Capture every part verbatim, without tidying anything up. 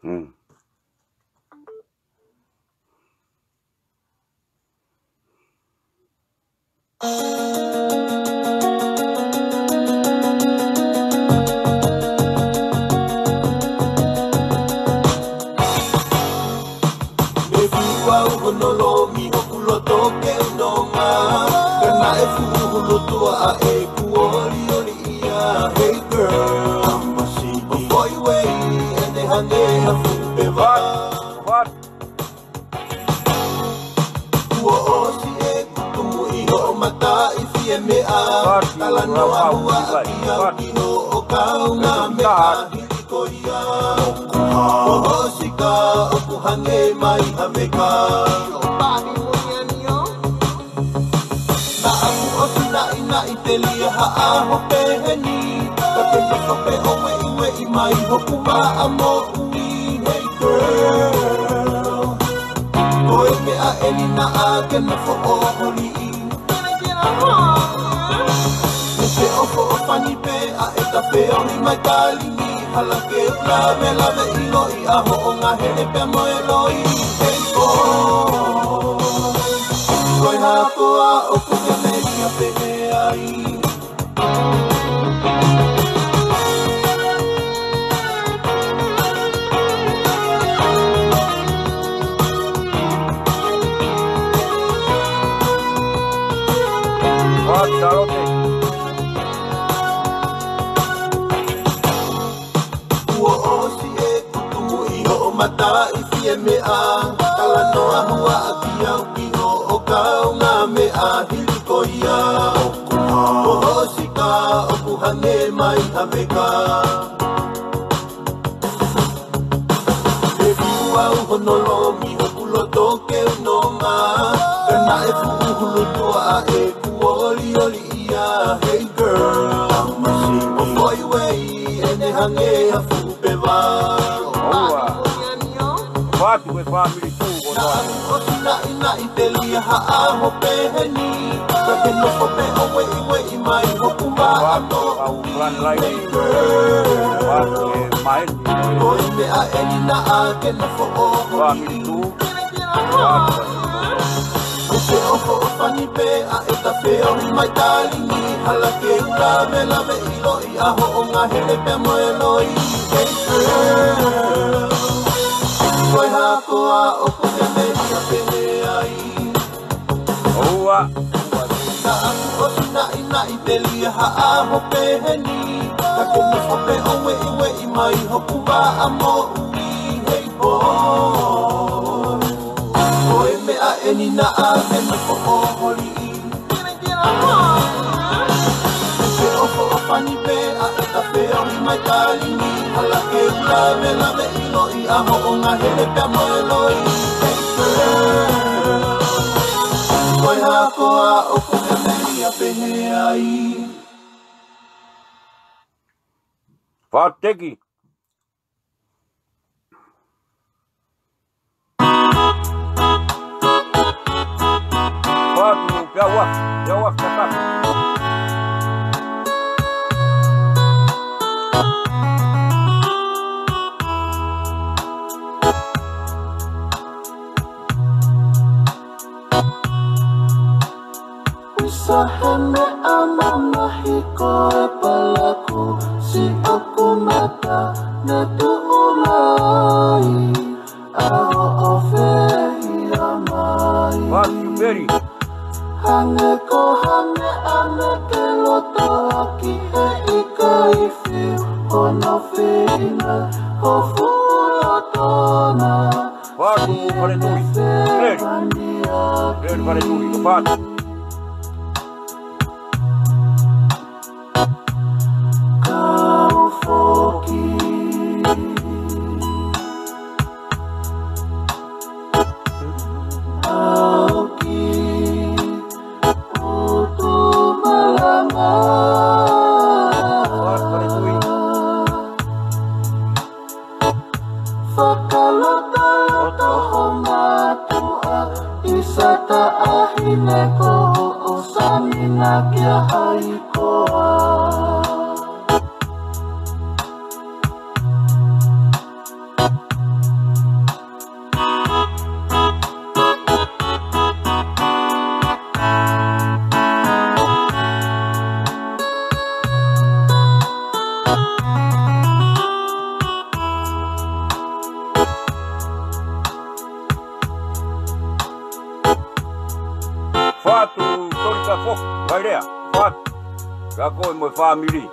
Mm. ʻE fiu au hono lomi hoku loto ke u nonga. Ka naʻe fuʻu hulu tuʻa ʻa ʻeku olioli ia, hey girl. ʻO foʻi uei ʻene hangē ha fuʻu peva. What? Kuo ʻosi ʻeku tumu ʻi hoʻo mata ʻi fie meʻa. Talanoa hua ʻaki au ki hoʻo kaungāmeʻa hili ko ia. Kuo ʻosi ka ʻoku hangē mai ha veka. Naʻa ku ʻosi naʻinaʻi telia ha ʻaho peheni. Ka ke nofo pē ʻo ueʻiueʻi mai hoku maʻa moʻui, hey girl. Ko e meʻa eni naʻa ke nofo ʻo holi. Mese ʻofoʻofani pē ʻa e tafe ʻo ni mai tali ni. Hala ke u lavelave ʻiloʻi ʻa hoʻo ngahele pea mo e loi. Hey boy. Ko e hā koā ʻoku ke meʻa pehē ai? What, Charlotte? Kuo ʻosi ʻeku tumu ʻi hoʻo mata ʻi fie meʻa. Talanoa hua ʻaki au ki hoʻo kaungāmeʻa hili ko ia. Kuo ʻosi ka ʻoku hangē mai ha veka. ʻE fiu au hono lomi hoku loto ke u nonga. Ka naʻe fuʻu hulu tuʻa ʻa ʻeku olioli ia, hey girl. ʻO foʻi uei ʻene hangē ha fuʻu peva. ʻOua. Fatu e family tu ko naʻa ku ʻosi naʻinaʻi telia ha ʻaho peheni. Ka ke nofo pē ʻo ueʻiueʻi mai hoku maʻa moʻui, hey girl. Fatu e mai. Ko e meʻa eni naʻa ke nofo ʻo holi. Family tu. Mese ʻofoʻofani pē ʻa e tafe ʻo ni mai tali ni. Hala ke u lavelave ʻiloʻi ʻa hoʻo ngahele pea mo e loi. Hey girl. Ko e hā koā ʻoku ke meʻa pehē ai? ʻOua. Naʻa ku ʻosi naʻinaʻi telia ha ʻaho peheni. Ka ke nofo pē ʻo ueʻiueʻi mai hoku maʻa moʻui, hey boy. Ko e meʻa eni naʻa ke nofo ʻo holi. Mese ʻofoʻofani pē ʻa e tafe ʻo ni mai tali ni. Hala ke u lavelave ʻiloʻi ʻa hoʻo ngahele pea mo e loi. Hey girl. Ko e hā koā ʻoku ke meʻa pehē ai? Fateki. Fatu, pea ua, pea ua, pea ua. Usa he meʻa mamahi ko e palaku, siʻoku mata ne tuʻu lahi ʻa hoʻo fehiʻa mai. Fatu, peri. Hangē ko ha meʻa ne ke lotoʻaki he ʻikai fiu hono feinga ho fuʻu loto na. Fatu, Faletui. Peri. Peri, Faletui, ko Fatu. Kau foki. Au ki ʻutu malanga. Fakalotoloto ho mātuʻa ʻi Sataʻahine ko hoʻo sani na kia hai koā. Vailea, Fatu, kia koe mo e fāmili.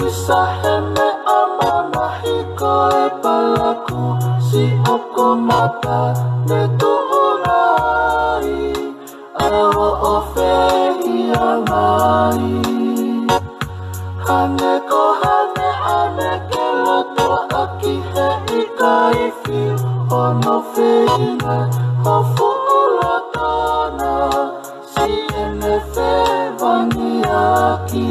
Isa he meʻa mamahi ko e palaku, siʻo ko mata ne tuʻu nai, ʻa e ʻofehi a ngai. Hane ko hane ane ke loto ʻaki he ʻikai fiu hono feinga ʻo fuʻu lotona, siʻene fevangiaki.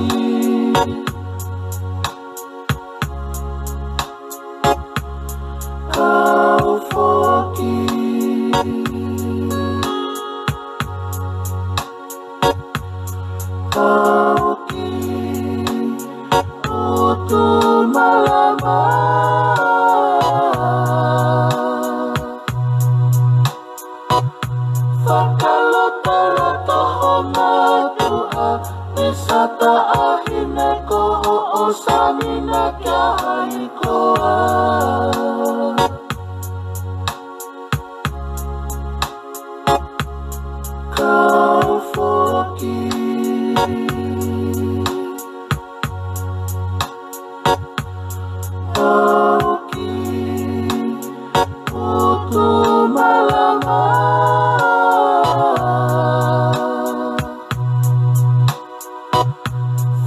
Kau foki. Kau ki ʻUtumalama. Fakalotoloto ho mātuʻa, ʻi sa taʻahine ko hoʻo sāmina kia hai koā. Kau foki. Kau ki ʻUtumalama.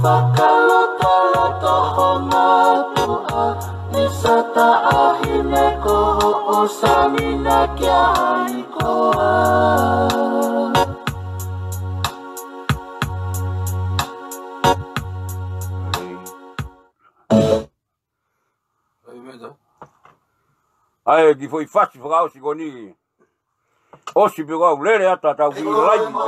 Fakalotoloto ho mātuʻa, ʻi sa taʻahine ko hoʻo sāmina kia hai koā. ʻA e kiʻi foʻi fasi fakaʻosi ko eni. ʻOsi pē kau lele atu ʻetau kiʻi laivi pē.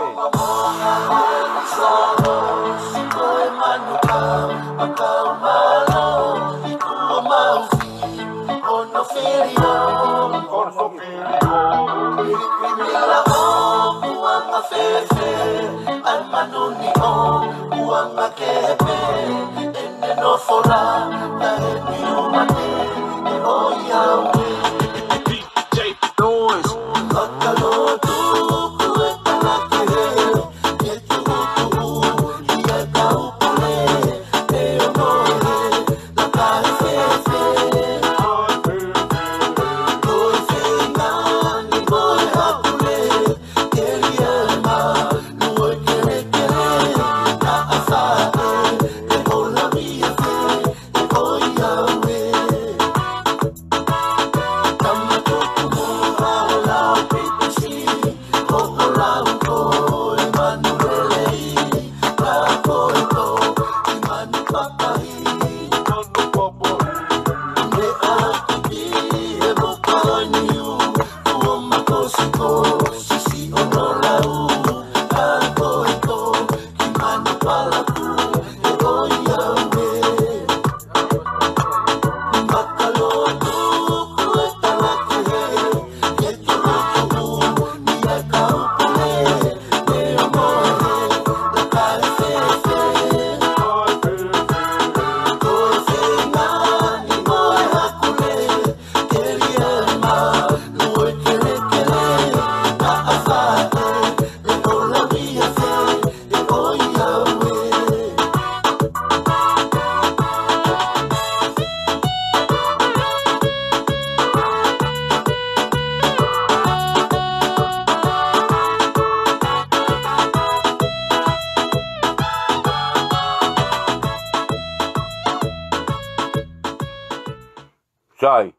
Sai,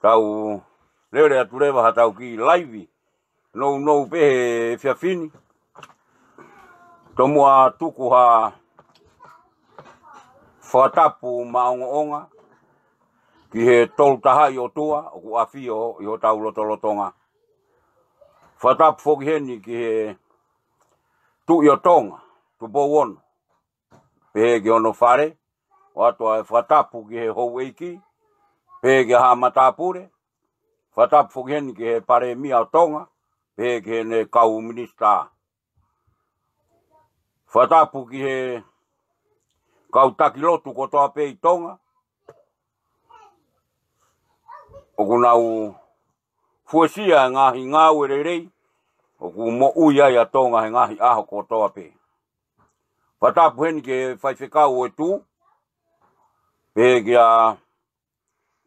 tau lele atu leva ha tau kiʻi laivi nounou pē he efiafi ni. Tomuʻa tuku ha fakatapu maʻongoʻonga ki he Tolu Tahaʻi ʻOtua ʻoku ʻafio ʻi hotau lotolotonga. Fakatapu foki heni ki he Tuʻi ʻo Tonga, Tupou Ono, pehē ki hono fale, ʻoatu ʻa e fakatapu ki he houʻeiki, pehē ki he haʻa matāpule, fakatapu foki heni ki he Palēmia ʻo Tonga, pehē ki heʻene kau minisitā. Fakatapu ki he kau taki lotu kotoa pē ʻi Tonga, ʻoku nau fuesia e ngaahi ngāue lelei ʻoku moʻui ai ʻa Tonga he ngaahi ʻaho kotoa pē. Fakatapu heni ki he faifekau ʻo e Tuʻi, pehē kia,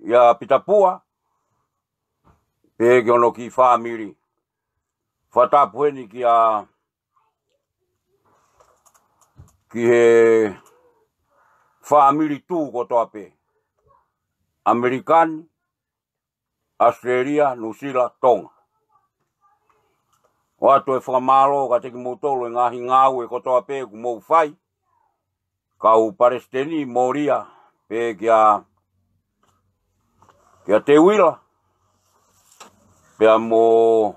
kia Pita Pua, pehē ki hono kiʻi fāmili. Fakatapu heni kia, ki he fāmili Tuʻi kotoa pē. ʻAmelika ni, ʻAositelēlia, Nuʻusila, Tonga. ʻOatu e fakamālō kiate kimoutolu he ngaahi ngāue kotoa pē ʻoku mou fai. Kau palesiteni Molia, pehē kia, kia Teuila, pea mo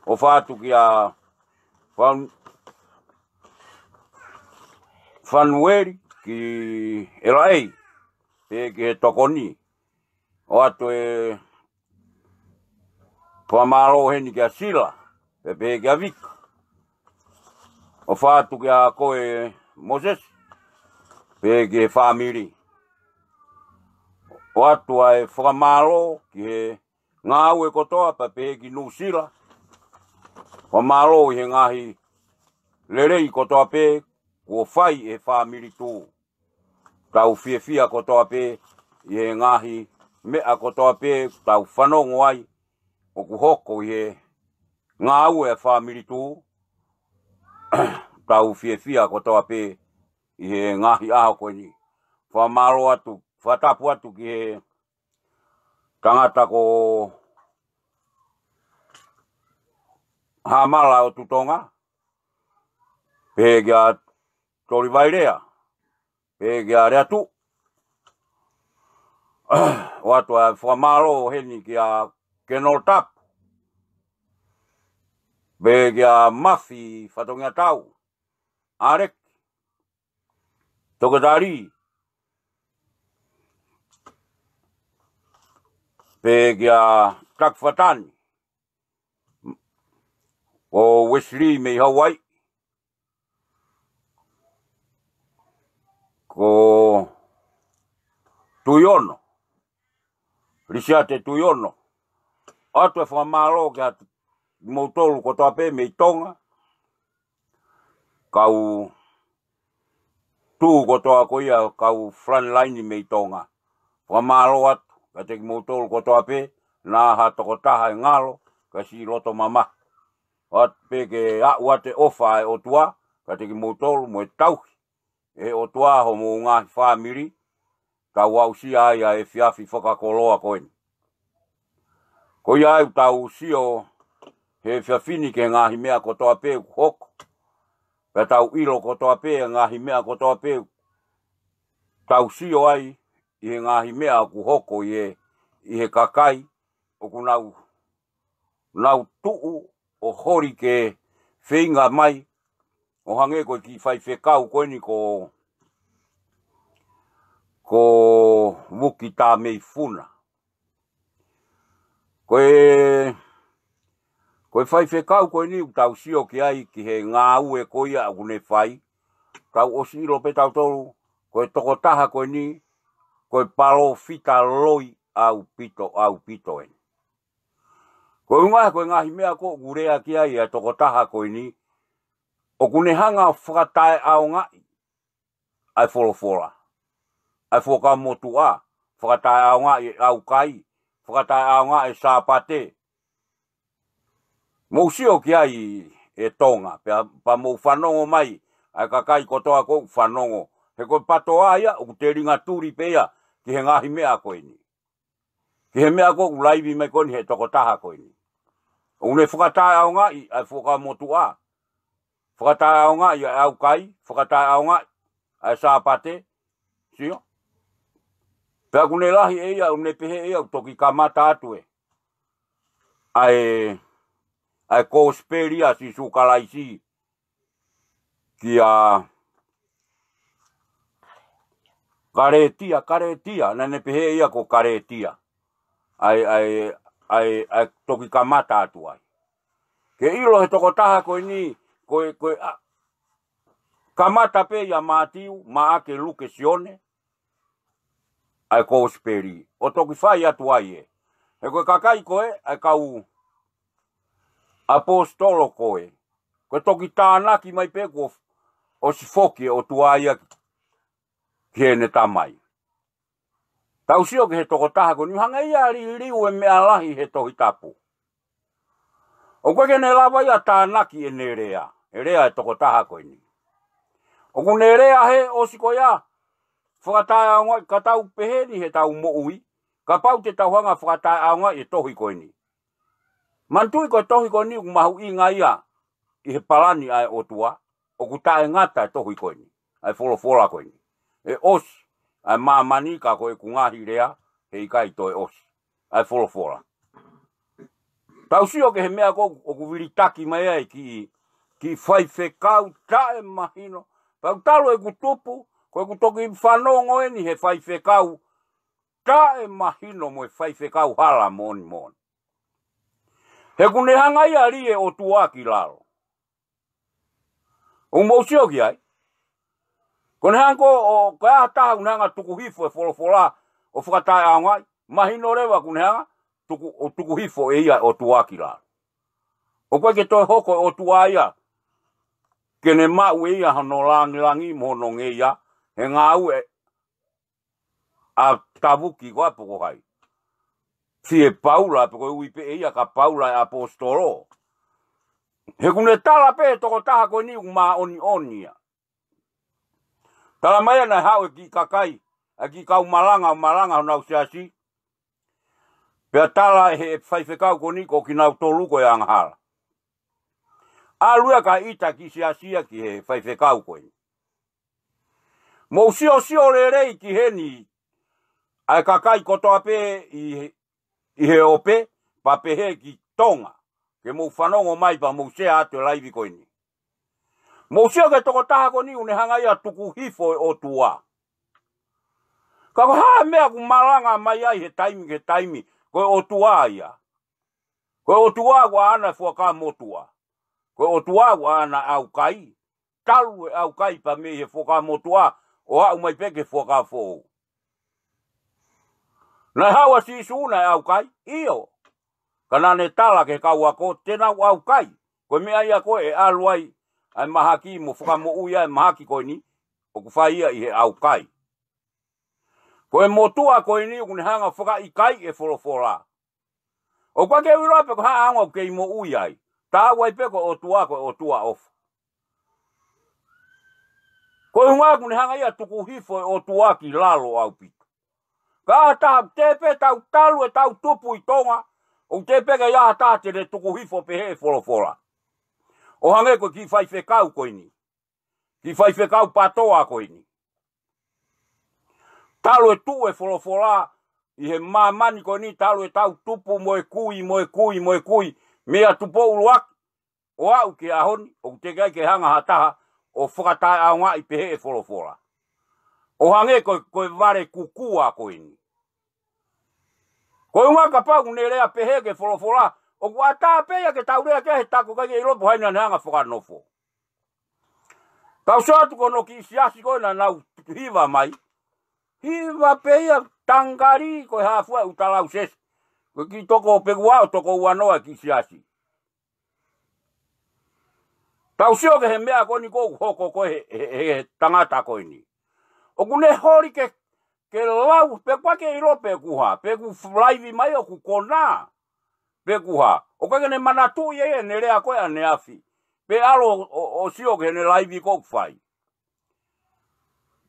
ʻofa atu kia Fan-, Fanueli ki L A, pehē ki he tokoni. ʻOatu e fakamālō heni kia Sila, pea pehē kia Vika. ʻOfa atu kia koe Moses, pehē ki he fāmili. ʻOatu ʻa e fakamālō ki he ngāue kotoa pea pehē ki Nuʻusila. Fakamālō ʻi he ngaahi lelei kotoa pē kuo fai ʻe he fāmili Tuʻi. Tau fiefia kotoa pē ʻi he ngaahi meʻa kotoa pē tau fanongo ai ʻoku hoko ʻi he ngāue ʻa e fāmili Tuʻi. Tau fiefia kotoa pē ʻi he ngaahi ʻaho ko eni. Fakamālō atu, fakatapu atu ki he tangata ko Hamala ʻo Tutonga, pehē kia Toli Vailea, pehē kia Leatu. ʻOatu ʻa e fakamālō heni kia Kenolo Tapu, pehē kia Mafi Fatongia Tau, ʻAleki, Toketā Lī, pehē kia Taki Fatani, ko Wesley mei Hawaii, ko Tuiono, Lisiate Tuiono. ʻOatu e fakamālō kiate kimoutolu kotoa pē mei Tonga, kau Tuʻi kotoa ko ia, kau frontline mei Tonga. Fakamālō atu kiate kimoutolu kotoa pē, naʻa ha tokotaha ʻe ngalo, ka siʻi loto mamahi. ʻOatu pē ke aʻu atu e ʻofa ʻa e ʻOtua kiate kimoutolu mo e tauhi ʻe he ʻOtua homou ngaahi fāmili, tau aʻusia ai ʻa e efiafi fakakoloa ko eni. Ko ia ai ʻoku tau sio he efiafi ni ki he ngaahi meʻa kotoa pē ʻoku hoko. Pea tau ʻilo kotoa pē e ngaahi meʻa kotoa pē ʻoku tau sio ai ʻi he ngaahi meʻa ʻoku hoko ʻi he, ʻi he kakai ʻoku nau, nau tuʻu ʻo holi ke feinga mai ʻo hangē ko e kiʻi faifekau ko eni ko, ko Vuki Tameifuna. Ko e, ko e faifekau ko eni ʻoku tau sio ki ai ki he ngāue ko ia ʻoku ne fai. Tau ʻosi ʻilo pē tautolu, ko e tokotaha ko eni, ko e palōfita loi ʻaupito, ʻaupito eni. Ko e ʻuhinga ko e ngaahi meʻa ko ē ʻoku lea ki ai ʻa e tokotaha ko eni, ʻoku ne hanga ʻo fakataʻeʻaongaʻi ʻa e folofola, ʻa e Fuakava Motuʻa, fakataʻeʻaongaʻi e ʻaukai, fakataʻeʻaongaʻi e Sāpate. Mou sio ki ai ʻe Tonga, pea, pea mou fanongo mai ʻa e kakai kotoa ʻoku fanongo. He ko e PTOA ia, ʻoku telinga tuli pē ia ki he ngaahi meʻa ko eni. Ki he meʻa ko ē ʻoku laivi mai ko eni he tokotaha ko eni. ʻOku ne fakataʻeʻaongaʻi ʻa e Fuakava Motuʻa, fakataʻeʻaongaʻi ʻa e ʻaukai, fakataʻeʻaongaʻi ʻa e Sāpate, sio? Pea ʻoku ne lahi ʻe ia, ʻoku ne pehē ʻe ia, ʻoku toki kamata atu ē ʻa e, ʻa e kosipeli ʻa Sīsū Kalaisi kia Kalētia, Kalētia, naʻa ne pehē ia ko Kalētia. ʻA e, ʻa e, ʻa e, ʻa e toki kamata atu ai. Ke ʻilo he tokotaha ko eni, ko e, ko e, ʻa, kamata pē ʻia Mātiu, Maʻake, Luke, Sione, ʻa e kosipeli, ʻo toki fai atu ai ē. He ko e kakai ko ē ʻa e kau ʻaposetolo ko ē, ko e toki tānaki mai pē kuo ʻosi foki e ʻOtua ia ki heʻene Tamai. Tau sio ki he tokotaha ko eni, hangē ia ʻoku liliu e meʻa lahi he Tohi Tapu. ʻOku ʻikai ke ne lava ia tānaki ʻene lea, e lea e tokotaha ko eni. ʻOku ne lea he ʻosi ko ia, fakataʻeʻaongaʻi, ka tau pehē ni heʻetau moʻui, kapau te tau hanga fakataʻeʻaongaʻi e tohi ko eni. Manatuʻi ko e tohi ko eni ʻoku mahuʻinga ia ʻi he palani ʻa e ʻOtua, ʻoku taʻengata e tohi ko eni, ʻa e folofola ko eni. ʻE ʻosi ʻa e māmani ka ko ʻeku ngaahi lea, heʻikai toe ʻosi ʻa e folofola. Tau sio ki he meʻa ko ē ʻoku vilitaki mai ai kiʻi, kiʻi faifekau taʻemahino. Pea ʻoku talu ʻeku tupu, ko ʻeku toki fanongo eni he faifekau taʻemahino mo e faifekau hala moʻoni moʻoni. He ʻoku ne hanga ia ʻo lī e ʻOtua ki lalo. ʻOku mou sio ki ai? Ko ʻene hanga ko, ʻo, ko e hā ha taha ʻoku ne hanga tuku hifo e folofola ʻo fakataʻeʻaongaʻi, mahino leva ʻoku ne hanga tuku, ʻo tuku hifo ʻe ia e ʻOtua ki lalo. ʻOku ʻikai ke toe hoko e ʻOtua ia ke ne maʻu ʻe ia hono langilangi mo hono ngeia he ngāue ʻa Tavuki ko ā pe ko hai. Fie Paula pe ko e ui pē ʻe ia ka Paula e ʻaposetolo. He ʻoku ne tala pē he tokotaha ko eni ʻoku māʻoniʻoni ia. Tala mai naʻe haʻu e kiʻi kakai, ʻa e kiʻi kau malanga, malanga honau siasi. Pea tala ʻe he faifekau ko eni ko kinautolu ko e angahala. ʻAlu ia kae ʻita e kiʻi siasi ia ki he faifekau ko eni. Mou siosio lelei ki heni, ʻa e kakai kotoa pē ʻi, ʻi he ope, pea pehē ki Tonga, ke mou fanongo mai pea mou share atu e laivi ko eni. Mou sio ki he tokotaha ko eni ʻoku ne hanga ia tuku hifo e ʻOtua. Ka ko e hā e meʻa ʻoku malanga mai ai he taimi ki he taimi, ko e ʻOtua ia. Ko e ʻOtua ʻoku ʻaʻana e fuakava motuʻa. Ko e ʻOtua ʻoku ʻaʻana e ʻaukai. Talu e ʻaukai pea mei he fuakava motuʻa, ʻo aʻu mai pē ki he fuakava foʻou. Naʻe haʻu ʻa Sīsū naʻe ʻaukai? ʻIo. Ka naʻa ne tala ki he kau ako, te nau ʻaukai. Ko e meʻa ia ko ē ʻe ʻalu ai ʻa e mahaki mo fakamoʻui ai e mahaki ko eni, ʻoku fai ia ʻi he ʻaukai. Ko e motuʻa ko eni ʻoku ne hanga fakaʻikaiʻi e folofola. ʻOku ʻikai ke u ʻilo pe ko e hā e ʻaonga ʻoku kei moʻui ai. Taau ai pē ko e ʻOtua, ko e ʻOtua ʻofa. Ko e ʻuhinga ʻoku ne hanga ia tuku hifo e ʻOtua ki lalo ʻaupito. Ka ʻi ha taha, teʻeki pē tau talu ʻetau tupu ʻi Tonga, ʻoku teʻeki pē ke ʻi ai ha taha te ne tuku hifo pehē e folofola. ʻO hangē ko e kiʻi faifekau ko eni. Kiʻi faifekau PATOA ko eni. Talu e tuʻu e folofola ʻi he māmani ko eni, talu ʻetau tupu mo e kui, mo e kui, mo e kui, meia Tupou ʻUluaki, ʻo aʻu ki he ʻaho ni, ʻoku teʻeki ai ke hanga ha taha ʻo fakataʻeʻaongaʻi pehē e folofola. ʻO hangē ko, ko e vale kukua ko eni. Ko e ʻuhinga kapau ʻoku ne lea pehē ki he folofola, ʻoku ʻatā pē ia ke tau lea ki ai he taimi ʻoku ʻikai ke ʻilo pe ko hai naʻa ne hanga fakanofo. Tau sio atu ki hono kiʻi siasi ko ē naʻa nau hiva mai. Hiva pē ia tangikali ko e hā fua e ʻū talausesi. Ko e kiʻi toko pē ua ʻo toko uanoa e kiʻi siasi. Tau sio ki he meʻa ko eni ʻoku hoko ko ē he, he, he, he tangata ko eni. ʻOku ne holi ke, ke lau, pe ʻoku ʻikai ke ʻilo pe ko e hā, pe ʻoku laivi mai ʻoku konā, pe ko e hā. ʻOku ʻikai ke ne manatuʻi ʻe ia ʻene lea ko ē ʻaneafi. Pe ʻalu ʻo, ʻo, ʻo sio ki heʻene laivi ʻoku fai.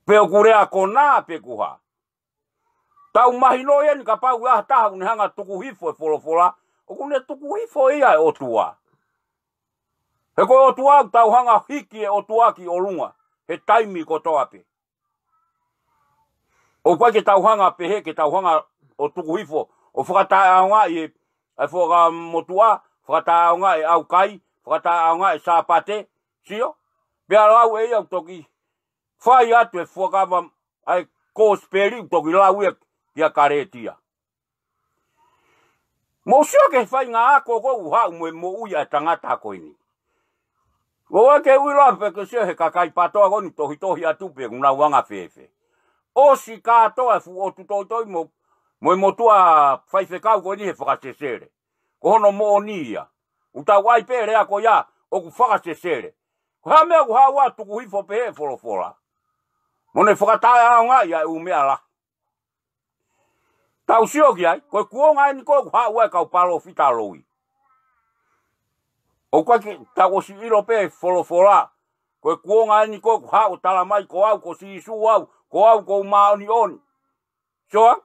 Pe ʻoku lea konā pe ko e hā. Tau mahinoʻi eni kapau ʻoku ʻi ai ha taha ʻoku ne hanga tuku hifo e folofola, ʻoku ne tuku hifo ia e ʻOtua. He ko e ʻOtua ʻoku tau hanga hiki e ʻOtua ki ʻolunga, he taimi kotoa pē. ʻOku ʻikai ke tau hanga pehē, ke tau hanga ʻo tuku hifo, ʻo fakataʻeʻaongaʻi e, e fuakava motuʻa, fakataʻeʻaongaʻi e ʻaukai, fakataʻeʻaongaʻi e Sāpate, sio? Pea lau ʻe ia ʻoku toki fai atu e fuakava ʻa e kosipeli ʻoku toki lau ia kia Kalētia. Mou sio ki he faʻahinga ako ko ē ʻoku haʻu mo e moʻui ʻa e tangata ko eni. ʻOku ʻikai ke u ʻilo pe ko e sio he kakai PATOA ko eni tohitohi atu pe ʻoku nau anga fēfē. ʻOsi kātoa e fuʻu ʻotu toitoi mo mo e motuʻa faifekau ko eni he fakasesele. Ko hono moʻoni ia. ʻOku tau ʻai pē lea ko ia ʻoku fakasesele. Ko e hā e meʻa ʻoku haʻu ʻo tuku hifo pehē he folofola mo ne fakataʻeʻaongaʻi ʻa e ʻū meʻa lahi. Tau sio ki ai, ko e kuonga eni ko ē ʻoku haʻu ai e kau palōfita loi. ʻOku ʻikai ke tau ʻosi ʻilo pē he folofola. Ko e kuonga eni ko ē ʻoku haʻu ʻo tala mai ko au ko Sīsū au, ko au ko e māʻoniʻoni. Sio ange,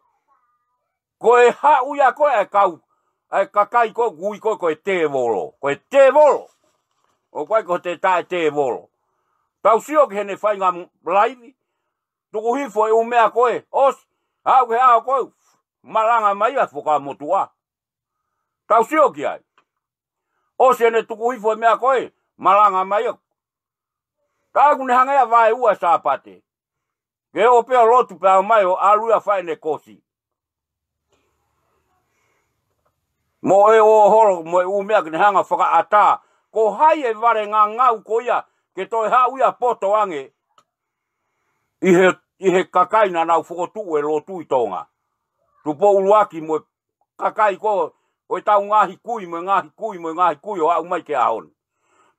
ko e haʻu ia ko ē ʻa e kau, ʻa e kakai ko ē ʻoku ui ko ē ko e tēvolo. Ko e tēvolo. ʻOku ʻikai ko e taʻetēvolo. Tau sio ki heʻene faʻahinga laivi, tuku hifo e ʻū meʻa ko ē, ʻosi, haʻu ki he ʻaho ko ē, malanga mai ʻa e Fuakava Motuʻa. Tau sio ki ai. ʻOsi ʻene tuku hifo e meʻa ko ē, malanga mai ʻa. Ka ʻoku ne hanga ia ʻo vaeua e Sāpate. Ke ō pē ʻo lotu pea ō mai ʻo ʻalu ia ʻo fai ʻene kosi. Mo e ō holo, mo e ʻū meʻa ke ne hanga ʻo fakaʻatā. Ko hai e vale ngangau ko ia, ke toe haʻu ia ʻo poto ange ʻi he, ʻi he kakai naʻa nau fokotuʻu e lotu ʻi Tonga. Tupou ʻUluaki mo e kakai ko ē ʻo ʻetau ngaahi kui, mo e ngaahi kui, mo e ngaahi kui ʻo aʻu mai ki he ʻaho ni.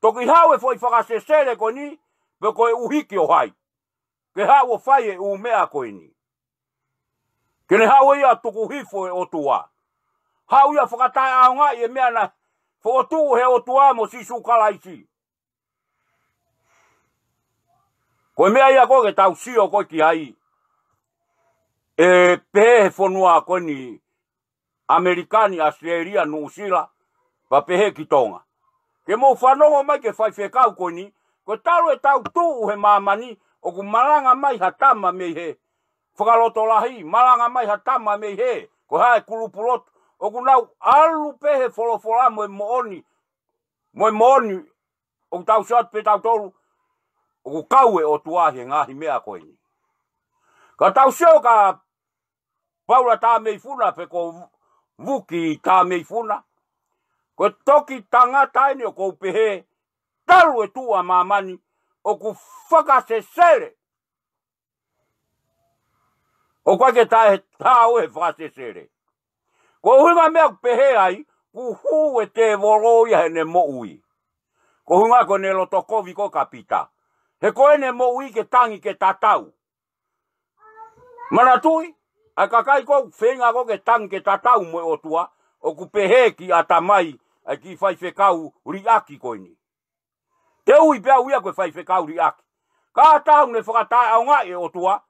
Toki haʻu e foʻi fakasesele ko eni, pe ko e ʻuhiki ʻo hai ke haʻu ʻo fai e ʻū meʻa ko eni. Ke ne haʻu ia ʻo tuku hifo e ʻOtua. Haʻu ia ʻo fakataʻeʻaongaʻi e meʻa naʻe fokotuʻu he ʻOtua mo Sīsū Kalaisi. Ko e meʻa ia ko ē ke tau sio ko ē ki ai. ʻE pehē he fonua ko eni ʻAmelika ni, ʻAositelēlia, Nuʻusila, pea pehē ki Tonga. Ke mou fanongo mai ki he faifekau ko eni, ko e talu ʻetau tuʻu he māmani, ʻoku malanga mai ha tama mei hē, fakalotolahi, malanga mai ha tama mei hē, ko e hā e kulupu lotu, ʻoku nau ʻalu pē he folofola mo e moʻoni, mo e moʻoni, ʻoku tau sio atu pē tautolu, ʻoku kau e ʻOtua he ngaahi meʻa ko eni. Ka tau sio kia Paula Tameifuna pe ko Vuki Tameifuna. Ko e toki tangata eni ʻoku ou pehē, talu e tuʻu ʻa māmani, ʻoku fakasesele. ʻOku ʻikai ke taʻe hao he fakasesele. Ko e ʻuhinga e meʻa ʻoku pehē ai, kuo hū e tēvolo ia heʻene moʻui. Ko e ʻuhinga ko ʻene loto kovi ko ē kia Pita. He ko ʻene moʻui ke tangi ke tatau. Manatuʻi, ʻa e kakai ko ē ʻoku feinga ko ē ke tangi ke tatau mo e ʻOtua, ʻoku pehē ki he ʻatamai ʻa e kiʻi faifekau liʻaki ko eni. Te u ui pē au ia ko e faifekau liʻaki. Ka ʻatā ʻoku ne fakataʻeʻaongaʻi e ʻOtua,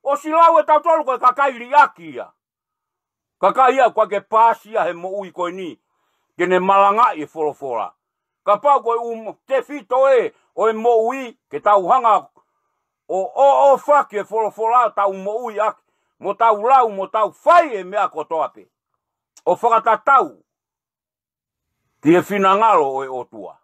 ʻosi lau ʻe tautolu ko e kakai liʻaki ia. Kakai ia ʻoku ʻikai ke paasi ia he moʻui ko eni, ke ne malangaʻi e folofola. Kapau ko e ʻū tefito ē ʻo e moʻui, ke tau hanga ʻo ʻoʻofaki e folofola ʻo tau moʻui ʻaki, mo tau lau, mo tau fai e meʻa kotoa pē ʻo fakatatau ki he finangalo ʻo e ʻOtua.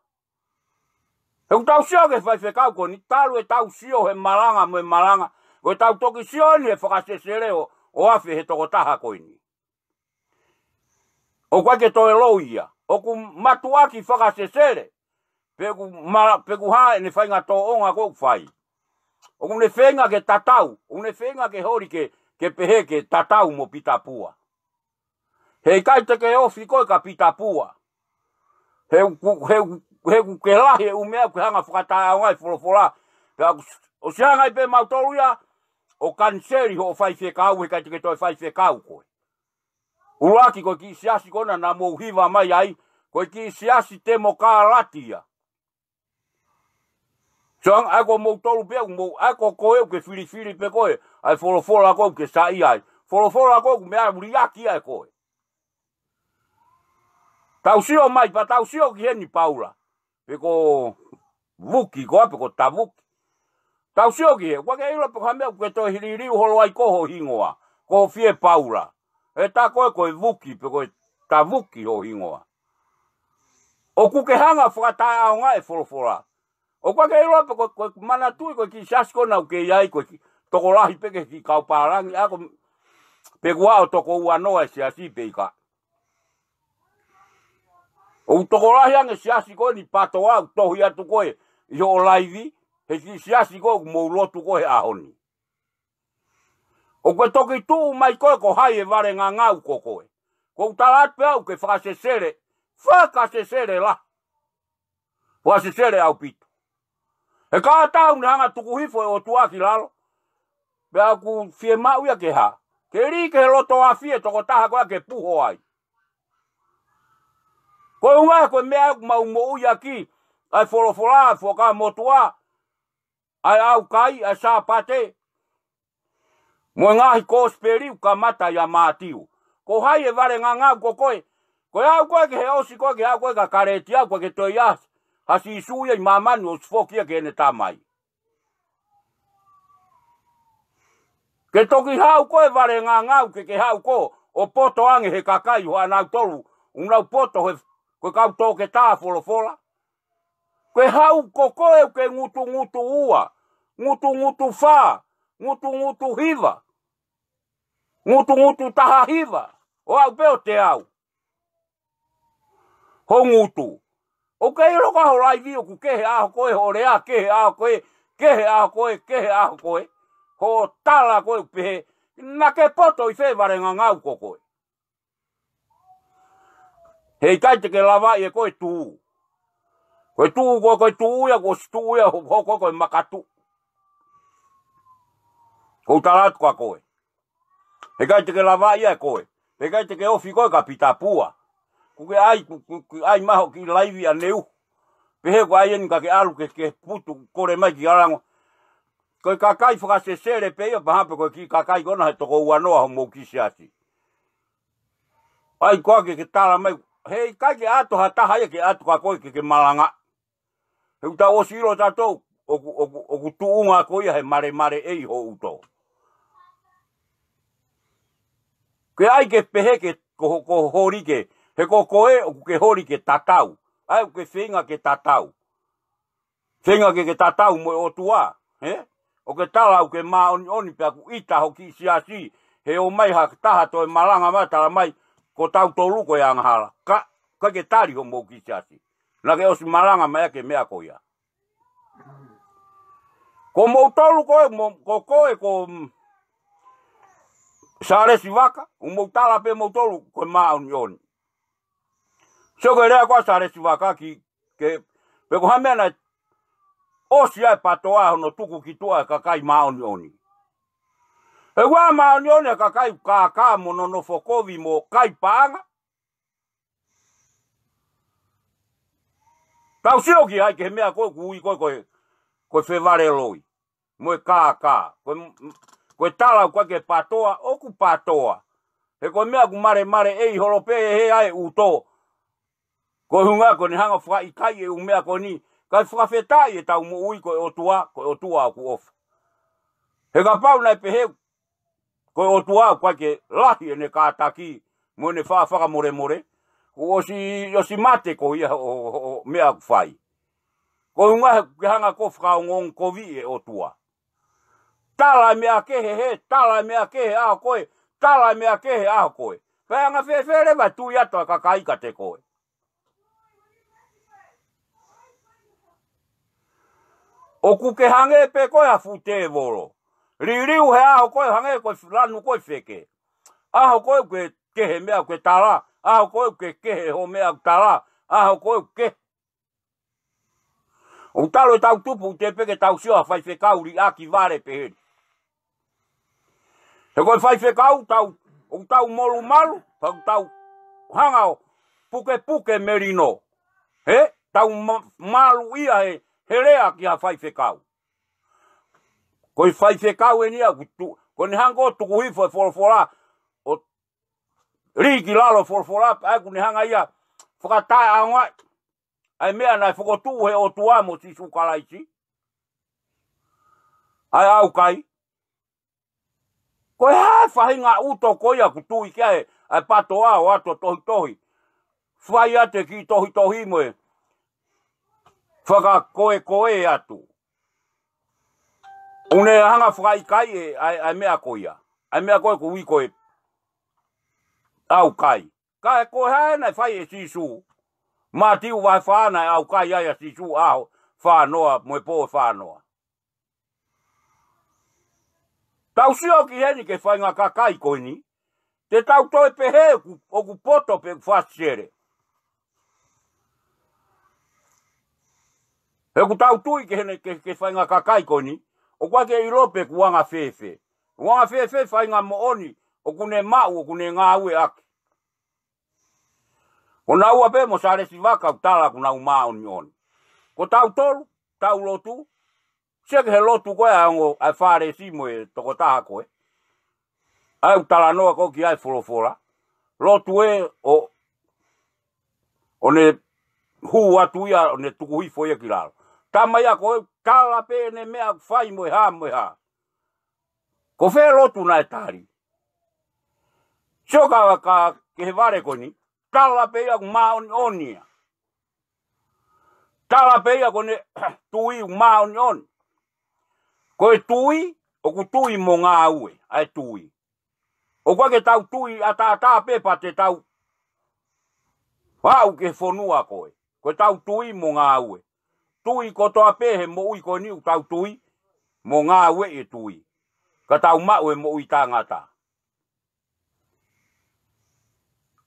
He ʻoku tau sio ki he faifekau ko eni, talu ʻetau sio he malanga mo e malanga, ko ʻetau toki sio eni he fakasesele ʻo, ʻo afe he tokotaha ko eni. ʻOku ʻikai ke toe loi ia. ʻOku mātuʻaki fakasesele. Pe ʻoku ma-, pe ʻoku hā ʻene faʻahinga tōʻonga ko ē ʻoku fai. ʻOku ne feinga ke tatau. ʻOku ne feinga ke holi ke, ke pehē ke tatau mo Pita Pua. He ʻikai te ke ofi koe kia Pita Pua. He ʻoku, he ʻoku, he ʻoku ke lahi e ʻū meʻa ʻoku ke hanga ʻo fakataʻeʻaongaʻi e folofola. Pea ʻoku, ʻosi hanga ai pē mautolu ia ʻo kaniseli hoʻo faifekau, he ʻikai te ke toe faifekau koe. ʻUluaki ko e kiʻi siasi ko ena naʻa mou hiva mai ai, ko e kiʻi siasi temokalati ia. Sio ange, ʻa ia ko moutolu pē ʻoku mou, ʻa ia ko koe ʻoku ke filifili pē koe ʻa e folofola ko ē ʻoku ke saiʻia ai. Folofola ko ē ʻoku meʻa liʻaki ia ʻe koe. Tau sio mai, pea tau sio ki heni Paula. Pe ko Vuki, ko ā pe ko Tavuki. Tau sio ki hē, ʻoku ʻikai ke ʻilo pe ko e hā e meʻa ʻoku ke toe hililiu holo ai ko ho hingoa, ko ho fie Paula. He tā koe ko e Vuki, pe ko e Tavuki ho hingoa. ʻOku ke hanga ʻo fakataʻeʻaongaʻi e folofola. ʻOku ʻikai ke ʻilo pe ko, ko e manatuʻi ko e kiʻi siasi ko ena ʻoku ke ʻi ai ko e kiʻi tokolahi pē ki he kiʻi kau pālangi, ʻa ia ko, pe kuo ʻosi toko uanoa e siasi pe ʻikai. ʻOku tokolahi ange siasi ko eni PATOA ʻoku tohi atu ko ē ʻi hoʻo laivi, he kiʻi siasi ko ē ʻoku mou lotu ko ē he ʻaho ni. ʻOku ke toki tuʻu mai koe ko hai e vale ngangau ko koe. Ko u tala atu pē au ke fakasesele, fakasesele la. Fakasesele ʻaupito. He kātaki ne hanga tuku hifo e ʻOtua ki lalo. Pea ʻoku fiemaʻu ia ke hā? Ke lī ki he loto afi e tokotaha ko ia ke puho ai. Ko e ʻuhinga ko e meʻa ʻoku mau moʻui ʻaki, ʻa e folofola, Fuakava Motuʻa, ʻa e ʻaukai, ʻa e Sāpate, mo e ngaahi kosipeli ʻoku kamata ʻia Mātiu. Ko hai e vale ngangau ko koe? Ko e aʻu koe ki he ʻosi koe, ki he aʻu koe kia Kalētia, ʻoku ʻikai ke toe ʻi ai ha Sīsū ia ʻi māmani, ʻosi foki ia ki heʻene Tamai. Ke toki haʻu koe vale ngangau, ke ke haʻu koe ʻo poto ange he kakai ʻo ʻanautolu ʻoku nau poto he, ko e kau toketā folofola. Ke haʻu ko koe ʻoku ke ngutungutu ua, ngutungutu fā, ngutungutu hiva, ngutungutu taha hiva, ʻo aʻu pē ʻo teau ho ngutu. ʻOku ke ʻilo ko ho laivi ʻoku kehe ʻa koe, ho lea kehe ʻa koe, kehe ʻa koe, kehe ʻa koe, ho tala ko ē ʻoku pehē, naʻa ke poto ʻi fē vale ngangau ko koe? Heʻikai te ke lavaʻi ʻe koe tuʻu. Ko e tuʻu ko, ko e tuʻu ia, kuo ʻosi tuʻu ia, ho, ho, ko, ko e makatuʻu. Ko u tala atu kia koe. Heʻikai te ke lavaʻi ʻe koe. Heʻikai te ke ofi koe kia Pita Pua. Kuo ke ʻai, kuo, kuo, kuo ke ʻai mai hoʻo kiʻi laivi ʻaneuhu. Pehē ko e ʻai eni ka ke ʻalu ke, ke putu kole mai ki Alango. Ko e kakai fakasesele pē ia, pehē pē ko e kiʻi kakai ko ena he toko uanoa homou kiʻi siasi. ʻAi koā ke ke tala mai, heʻikai ke ʻato ha taha ia ke ʻatu kia koe ke ke malanga. He ʻoku tau ʻosi ʻilo tautolu, ʻoku, ʻoku, ʻoku tuʻunga ko ia he malemaleʻi ho ʻuto. Ke ʻai ke pehē ke ko, ko holi ke, he ko koe ʻoku ke holi ke tatau. ʻAi ʻoku ke feinga ke tatau. Feinga ke ke tatau mo e ʻOtua, he? ʻOku ke tala ʻoku ke māʻoniʻoni pea ʻoku ʻita ho kiʻi siasi, he ʻomai ha taha toe malanga mai tala mai, ko tautolu ko e angahala. Ka, ka ke tali homou kiʻi siasi. Naʻa ke ʻosi malanga mai ʻaki e meʻa ko ia. Ko moutolu ko ē, mo, ko koe, ko, mm, Sālesi Vaka, ʻoku mou tala pē moutolu ko e māʻoniʻoni. Sio ko e lea ko ē ʻa Sālesi Vaka ki, ke, pe ko ha meʻa naʻe ʻosi ai e PATOA hono tuku ki tuʻa e kakai māʻoniʻoni. He ʻoku ʻi ai e māʻoniʻoni e kakai kākā mo nonofo kovi mo kai paʻanga. Tau sio ki ai ki he meʻa ko ē ʻoku ui ko ē, ko e, ko e fevale loi mo e kākā. Ko e, ko e tala ko ē ki he PATOA, ʻoku PATOA. He ko e meʻa ʻoku malemaleʻi holo pē ʻe he ʻa e ʻuto. Ko e ʻuhinga ko ʻene hanga fakaʻikaiʻi e ʻū meʻa ko eni, kae fakafetaʻi ʻetau moʻui ko e ʻOtua, ko e ʻOtua ʻoku ʻofa. He kapau naʻe pehē, ko e ʻOtua ʻoku ʻikai ke lahi ʻene kātaki mo ʻene faʻa fakamolemole, kuo ʻosi, ʻosi mate ko ia ʻo, ʻo, ʻo meʻa ʻoku fai. Ko e ʻuhinga he ʻoku ke hanga ko ē fakaongoongo koviʻi e ʻOtua. Tala e meʻa kehe he, tala e meʻa kehe ʻaho ko ē, tala e meʻa kehe ʻaho ko ē. Pea anga fēfē leva e tui atu ʻa e kakai kiate koe? ʻOku ke hangē pē ko e fuʻu tēvolo. Liliu he ʻaho ko ē hangē ko e lanu ko ē feke. ʻAho ko ē ʻoku ke kehe meʻa ʻoku ke tala, ʻaho ko ē ʻoku ke kehe ho meʻa ʻoku tala, ʻaho ko ē ʻoku ke ʻOku talu ʻetau tupu ʻi he pē ke tau sio ha faifekau liʻaki vale pehē ni. He ko e faifekau tau, ʻoku tau molumalu, ʻoku tau hanga ʻo pukepuke melino. He, tau ma-, maluʻia he, he lea ki ha faifekau. Ko e faifekau eni ia ʻoku tu-, ko ʻene hanga ʻo tuku hifo e folofola, ʻo lī ki lalo e folofola, ʻa ia ʻoku ne hanga ia fakataʻeʻaongaʻi ʻa e meʻa naʻe fokotuʻu he ʻOtua mo Sīsū Kalaisi. ʻA e ʻaukai. Ko e hā e faʻahinga ʻuto ko ia ʻoku tui ki ai ʻa e PATOA ʻo ʻoatu e tohitohi. Fai atu e kiʻi tohitohi mo e fakakoekoe atu. ʻOku ne hanga fakaʻikaiʻi e, ʻa e, ʻa e meʻa ko ia. ʻA e meʻa ko ē ʻoku ui ko e ʻaukai. Ka ko e hā ē naʻe fai ʻe Sīsū? Mātiu vahe fā naʻe ʻaukai ai ʻa Sīsū ʻaho fā noa mo e pō fā noa. Tau sio ki heni ki he faʻahinga kakai ko eni, te tau toe pehē ʻoku, ʻoku poto pe ʻoku fāsisele. He ʻoku tau tui ki heni ki he, ki he faʻahinga kakai ko eni, ʻoku ʻikai ke ʻilo pe ʻoku anga fēfē. ʻOku anga fēfē faʻahinga moʻoni ʻoku ne maʻu, ʻoku ne ngāueʻaki. Ko naua pē mo Sālesi Vaka ʻoku tala ʻoku nau māʻoniʻoni. Ko tautolu, tau lotu, sio ki he lotu ko ē ʻa e ongo ʻa e Fālesi mo e tokotaha ko ē. ʻA ia ʻoku talanoa ko ē ki ai e folofola. Lotu ē ʻo, ʻo ne hū atu ia, ʻo ne tuku hifo ia ki lalo. Tama ia ko ē, tala pē ʻene meʻa ʻoku fai mo e hā, mo e hā. Ko fē lotu naʻe tali? Sio ka, ka ki he vale ko eni, tala pē ia ʻoku māʻoniʻoni ia. Tala pē ia ko ʻene tui ʻoku māʻoniʻoni. Ko e tui, ʻoku tui mo ngāue, ʻa e tui. ʻOku ʻikai ke tau tui ʻataʻatā pē pea te tau aʻu ki he fonua ko ē. Ko e tau tui mo ngāue. Tui kotoa pē he moʻui ko eni ʻoku tau tui, mo ngāueʻi e tui. Ka tau maʻu e moʻui taʻengata.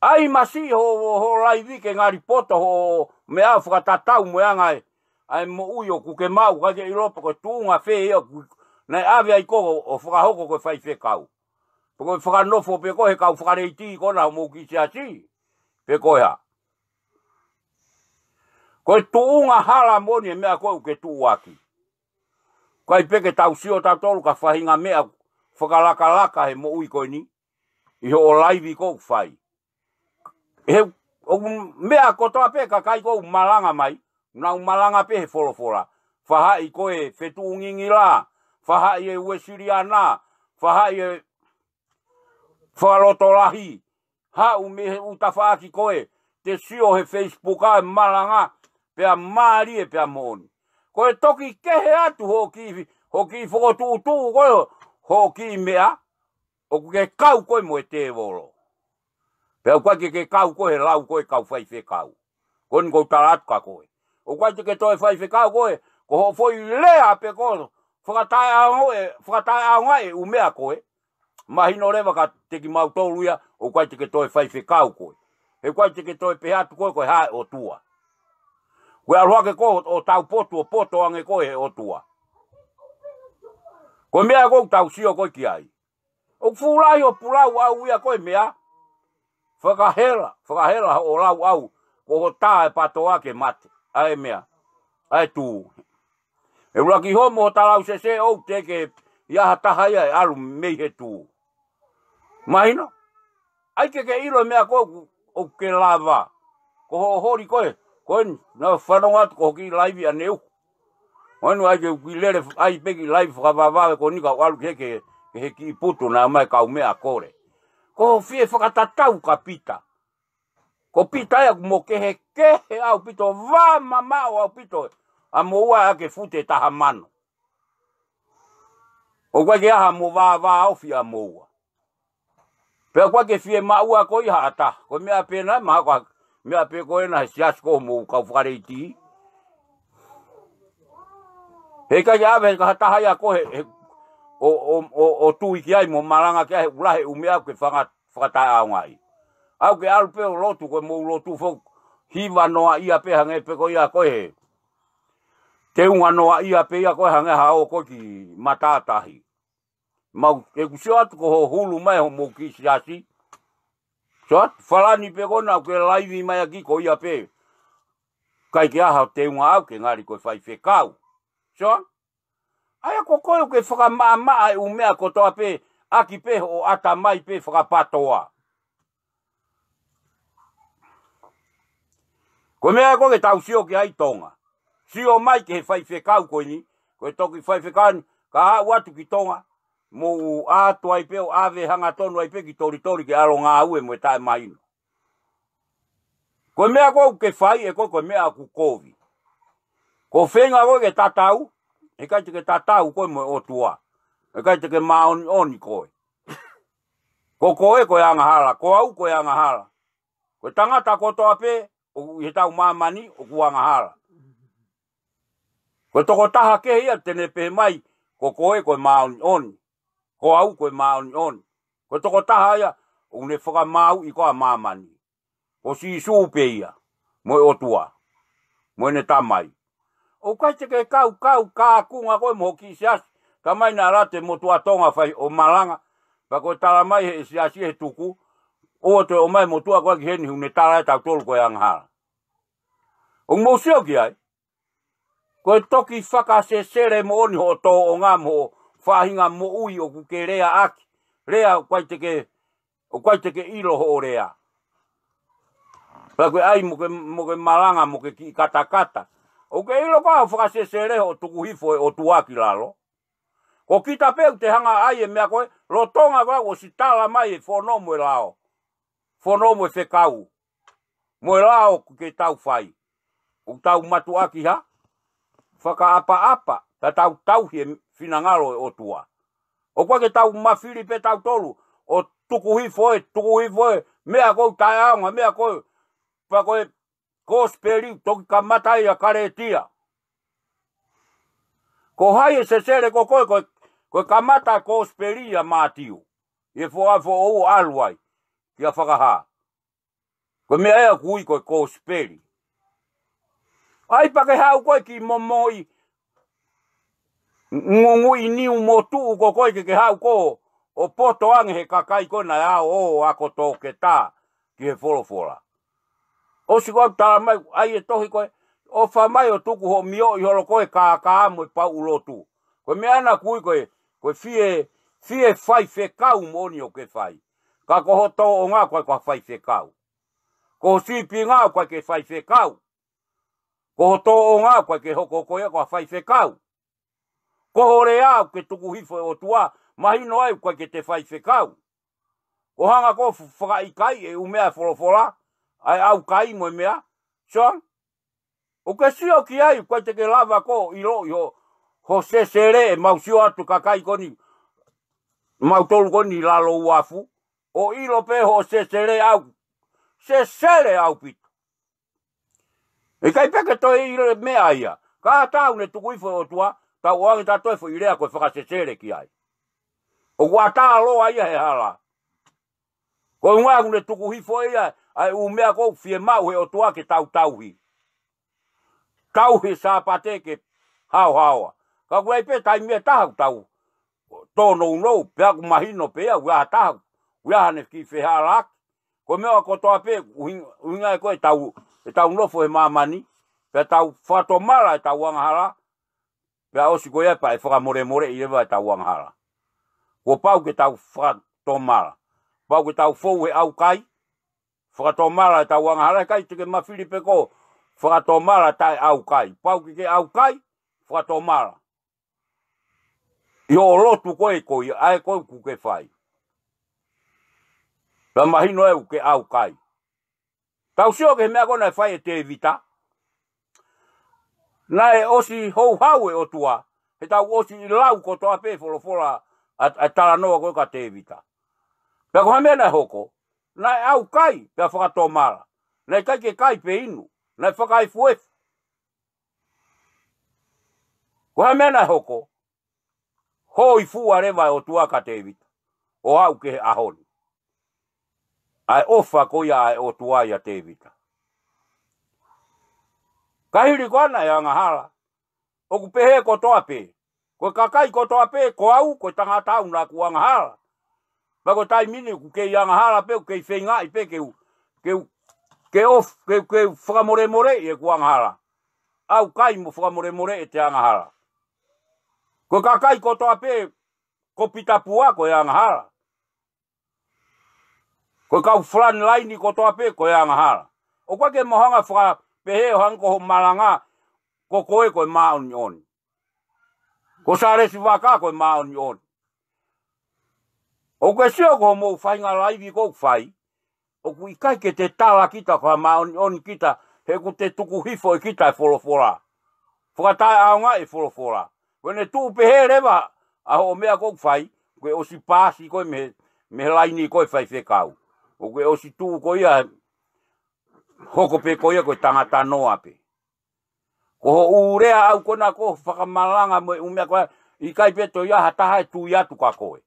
ʻAi masiʻi ho, ho, ho laivi ke ngali poto ho meʻa fakatatau mo e anga ē ʻa e moʻui ʻoku ke maʻu, ʻikai ke ʻilo pe ko e tuʻunga fē ia ʻoku, naʻe ʻave ai koe ʻo, ʻo fakahoko ko e faifekau. Pe ko e fakanofo pē koe he kau fakaleiti ko ena homou kiʻi siasi. Pe ko e hā. Ko e tuʻunga hala moʻoni e meʻa ko ē ʻoku ke tuʻuaki. ʻIkai pē ke tau sio tautolu ki ha faʻahinga meʻa fakalakalaka he moʻui ko eni, ʻi hoʻo laivi ko ē ʻoku fai. He, ʻoku meʻa kotoa pē kakai ko ē ʻoku malanga mai, nau malanga pē he folofola. Faʻahi ko e fetuʻungingila, faʻahi e Uēsiliana, faʻahi e fakalotolahi, haʻu mei he ʻū tafaʻaki ko ē, te sio he Facebook ʻa e malanga, pea mālie pea moʻoni. Ko e toki kehe atu hoʻo kiʻi, hoʻo kiʻi fokotuʻutuʻu ko ē, hoʻo kiʻi meʻa, ʻoku ke kau koe mo e tēvolo. Pea ʻoku ʻikai ke ke kau koe he lau ko ē kau faifekau. Ko eni ʻoku ou tala atu kia koe. ʻOku ʻikai te ke toe faifekau koe, ko hoʻo foʻi lea pē ko ē, fakataʻeʻaonga e, fakataʻeʻaongaʻi e ʻū meʻa ko ē. Mahino leva kiate kimautolu ia, ʻoku ʻikai te ke toe faifekau koe. He ʻoku ʻikai te ke toe pehē atu koe, ko e hā e ʻOtua. Ko e ʻalu hake koe ʻo taupotu, ʻo poto ange koe he ʻOtua. Ko e meʻa ko ē ʻoku tau sio ko ē ki ai. ʻOku fuʻu lahi ʻo pulau ʻau ia ko e meʻa. Fakahela, fakahela hoʻo lau ʻau, ko hoʻo tā e patoa ke mate. ʻA e meʻa, ʻa e tū. ʻE ʻuluaki homo ho talausese ʻoku teʻeki ke ʻi ai ha taha ia ʻe ʻalu mei he tū. Mahino? ʻAi ke ke ʻilo e meʻa ko ē ʻoku, ʻoku ke lava. Ko hoʻo holi ko ē, ko eni, naʻa fanongo atu ki hoʻo kiʻi laivi ʻaneuhu. Ko eni ʻai ke u kiʻi lele, ʻai pē kiʻi laivi fakavavevave ko eni kau ʻalu ki he, ki he, ki he kiʻi putu naʻe ʻomai kau meʻa kole. Ko hoʻo fie fakatatau kia Pita. Ko Pita ia ʻoku mo kehekehe ʻaupito, vā mamaʻo ʻaupito ʻa moua ʻaki e fute taha mano. ʻOku ʻikai ke ʻi ai haʻamo vāvāofi ʻa moua. Pea ʻoku ʻikai ke fiemaʻu ʻe koe ia ha ʻata. Ko e meʻa pē ena, mahalo ko e meʻa pē ko ena he siasi ko homou kau fakaleiti. He ʻikai ke ʻave ha taha ia ko ē he, he, ʻo, ʻo, ʻo, ʻo tui ki ai mo malanga ki ai he ʻoku lahi e ʻū meʻa ʻoku ke fanga-, fakataʻeʻaongaʻi. ʻAu ke ʻalu pē ʻo lotu, ko e mou lotu foki, hiva noaʻia pē hangē pē ko ia ko ē he. Teunga noaʻia pē ia ko ē hangē ha ō ko ē ki matātahi. Mau, ʻeku sio atu ko hoʻo hulu mai homou kiʻi siasi. Sio atu, falani pē ko ena ʻoku ke laivi mai ʻaki ko ia pē. ʻIkai ke ʻi ai ha teunga ʻau ke ngali ko e faifekau. Sio atu? ʻA ia ko koe ʻoku ke fakamaʻamaʻa e ʻū meʻa kotoa pē, ʻaki pē hoʻo ʻatamai pē fakapatoa. Ko e meʻa ko ē ke tau sio ki ai Tonga. Sio mai ki he faifekau ko eni, ko e toki faifekau ni, ka aʻu atu ki Tonga, mou ʻā atu ai pē ʻo ʻave hangatonu ai pē ki Tolitoli ke ʻalu ʻo ngāue mo e taʻemahino. Ko e meʻa ko ē ʻoku ke fai ʻe koe, ko e meʻa ʻoku kovi. Ko e feinga ko ē ke tatau, he ʻikai te ke tatau koe mo e ʻOtua. He ʻikai te ke māʻoniʻoni koe. Ko koe ko e angahala, ko au ko e angahala. Ko e tangata kotoa pē, ʻoku ʻi heʻetau māmani, ʻoku angahala. Ko e tokotaha kehe ia te ne pehē mai, ko koe ko e māʻoniʻoni. ko au ko e māʻoniʻoni. Ko e tokotaha ia ʻoku ne fakamaauʻi ko ā māmani. Ko Sīsū pē ia, mo e ʻOtua, mo ʻene Tamai. ʻOku ʻikai te ke kaukau, kākunga koe mo hoʻo kiʻi siasi, talamai naʻa ʻalu atu e motuʻa Tonga ʻo fai ʻo malanga, pea ko e talamai ʻe he siasi he tuku, ʻoua toe ʻomai e motuʻa ko ē ki heni he ʻoku ne tala ʻe tautolu ko e angahala. ʻOku mou sio ki ai? Ko e toki fakasesele moʻoni hoʻo tōʻonga mo hoʻo faʻahinga moʻui ʻoku ke leaʻaki. Lea ʻoku ʻikai te ke, ʻoku ʻikai te ke ʻilo hoʻo lea. Pea ko e ʻai mo ke, mo ke malanga mo ke kiʻi katakata. ʻOku ke ʻilo ko ā ʻoku fakasesele hoʻo tuku hifo e ʻOtua ki lalo. Ko kita pē ʻoku te hanga ʻai e meʻa ko ē, lolotonga ko ē ʻosi talamai e fono mo e lao. Fono mo e fekau. Mo e lao ʻoku ke tau fai. ʻOku tau mātuʻaki ha fakaʻapaʻapa, ka tau tauhi e finangalo e ʻOtua. ʻOku ʻikai ke tau mafili pē tautolu ʻo tuku hifo e, tuku hifo e, meʻa ko ē taʻeʻaonga, meʻa ko ē, pea ko e kosipeli toki kamata ia Kalētia. Ko hai e sesele ko koe, ko e, ko e kamata kosipeli ʻia Mātiu. ʻI he foʻi foʻou ʻalu ai, kia Fakahā. Ko e meʻa ia ʻoku ui ko e kosipeli. ʻAi pea ke haʻu koe ki momoʻi ngunguʻi niu mo tuʻu ko koe ke ke haʻu ko ē ʻo poto ange he kakai ko ē naʻe ʻalu ʻo ako toketā ki he folofola. ʻOsi ko ē ʻoku talamai, ʻai e tohi ko ē, ʻofa mai ʻo tuku hoʻo mioʻi holo ko ē kākā mo e pauʻu lotu. Ko e meʻa ena ʻoku ui ko e, ko e fie, fie faifekau moʻoni ʻoku ke fai. Ka ko hoʻo tōʻonga ʻoku ʻikai ko ha faifekau. Ko hoʻo sīpinga ʻoku ʻikai ke faifekau. Ko hoʻo tōʻonga ʻoku ʻikai ke hoko ko ia ko ha faifekau. Ko hoʻo lea ʻoku ke tuku hifo e ʻOtua, mahino ai ʻoku ʻikai ke te faifekau. Ko e hanga ko ē ʻo fakaʻikaiʻi e ʻū meʻa e folofola, ʻa e ʻaukai mo e meʻa. Sio ange, ʻoku ke sio ki ai, ʻoku ʻikai te ke lava ko ē ʻo ʻiloʻi hoʻo, hoʻo sesele ʻemau sio atu kakai ko eni, mautolu ko eni lalo uafu, ʻo ʻilo pē hoʻo sesele ʻau. Sesele ʻaupito. ʻIkai pē ke toe ʻilo e meʻa ia. Ka tau ne tuku hifo e ʻOtua, tau ʻoange tautolu e foʻi lea ko e fakasesele ki ai. ʻOku ʻatā loa ia he hala. Ko e ʻuhinga ʻoku ne tuku hifo ia, ʻa e ʻū meʻa ko ē ʻoku fiemaʻu he ʻOtua ke tau tauhi. Tauhi Sāpate ke haohaoa. Ka ʻoku ʻi ai pē taimi ʻe taha ʻoku tau tōnounou, pea ʻoku mahino pē ia, ʻoku ʻi ai ha taha, ʻoku ʻi ai haʻane kiʻi fehālaaki. Ko e meʻa kotoa pē, ʻuhinga, ʻuhinga ia ko ē ʻetau, ʻetau nofo he māmani, pea tau fakatomala ʻetau angahala, pea ʻosi ko ia pea ʻe fakamolemoleʻi leva ʻetau angahala. Kuo pau ke tau fakatomala. Pau ke tau fou he ʻaukai, fakatomala ʻetau angahala, ʻikai te ke mafili pē ko e fakatomala taʻeʻaukai. Pau ke ke ʻaukai, fakatomala. ʻI hoʻo lotu ko ē ko ia, ʻa ē ko ē ʻoku ke fai. Pea mahino ē ʻoku ke ʻaukai. Tau sio ki he meʻa ko ē naʻe fai ʻe Tēvita. Naʻe ʻosi houhau e ʻOtua, he tau ʻosi lau kotoa pē folofola ʻa, ʻa e talanoa ko ē kia Tēvita. Pea ko e hā e meʻa naʻe hoko, naʻe ʻaukai, pea fakatomala. Naʻe ʻikai ke kai pe inu, naʻe fakaefuefu. Ko e hā e meʻa naʻe hoko, hōifua leva e ʻOtua kia Tēvita, ʻo aʻu ki he ʻaho ni. ʻA e ʻofa ko ia ʻa e ʻOtua ʻia Tēvita. Ka hili ko ena e angahala, ʻoku pehē kotoa pē. Ko e kakai kotoa pē, ko au, ko e tangata au naʻa ku angahala. Pea ko e taimi ni ʻoku kei angahala pē, ʻoku kei feingaʻi pē ke u, ke u, ke of, ke, ke fakamolemoleʻi ʻeku angahala. ʻAukai mo fakamolemoleʻi ʻete angahala. Ko e kakai kotoa pē, ko Pita Pua ko e angahala. Ko e kau frontline kotoa pē ko e angahala. ʻOku ʻikai ke mou hanga fakapehē ʻo hangē ko hoʻo malanga ko koe ko e māʻoniʻoni. Ko Sālesi Vaka ko e māʻoniʻoni. ʻOku ke sio ko hoʻomou faʻahinga laivi ʻoku fai, ʻoku ʻikai ke te tala kita ko ha māʻoniʻoni kita, he ʻoku te tuku hifo ʻe kita e folofola. Fakataʻeʻaongaʻi e folofola. Ko ʻene tuʻu pehē leva ʻa hoʻo meʻa ʻoku fai, ko e ʻosi paasi koe mei, mei he laini ko ē faifekau. ʻOku ke ʻosi tuʻu ko ia, hoko pē ko ia ko e tangata noa pē. Ko hoʻo lea ʻau ko ena ko e fakamalanga mo e ʻū meʻa ko ē, ʻikai pē toe ʻi ai ha taha ʻe tui atu kia koe.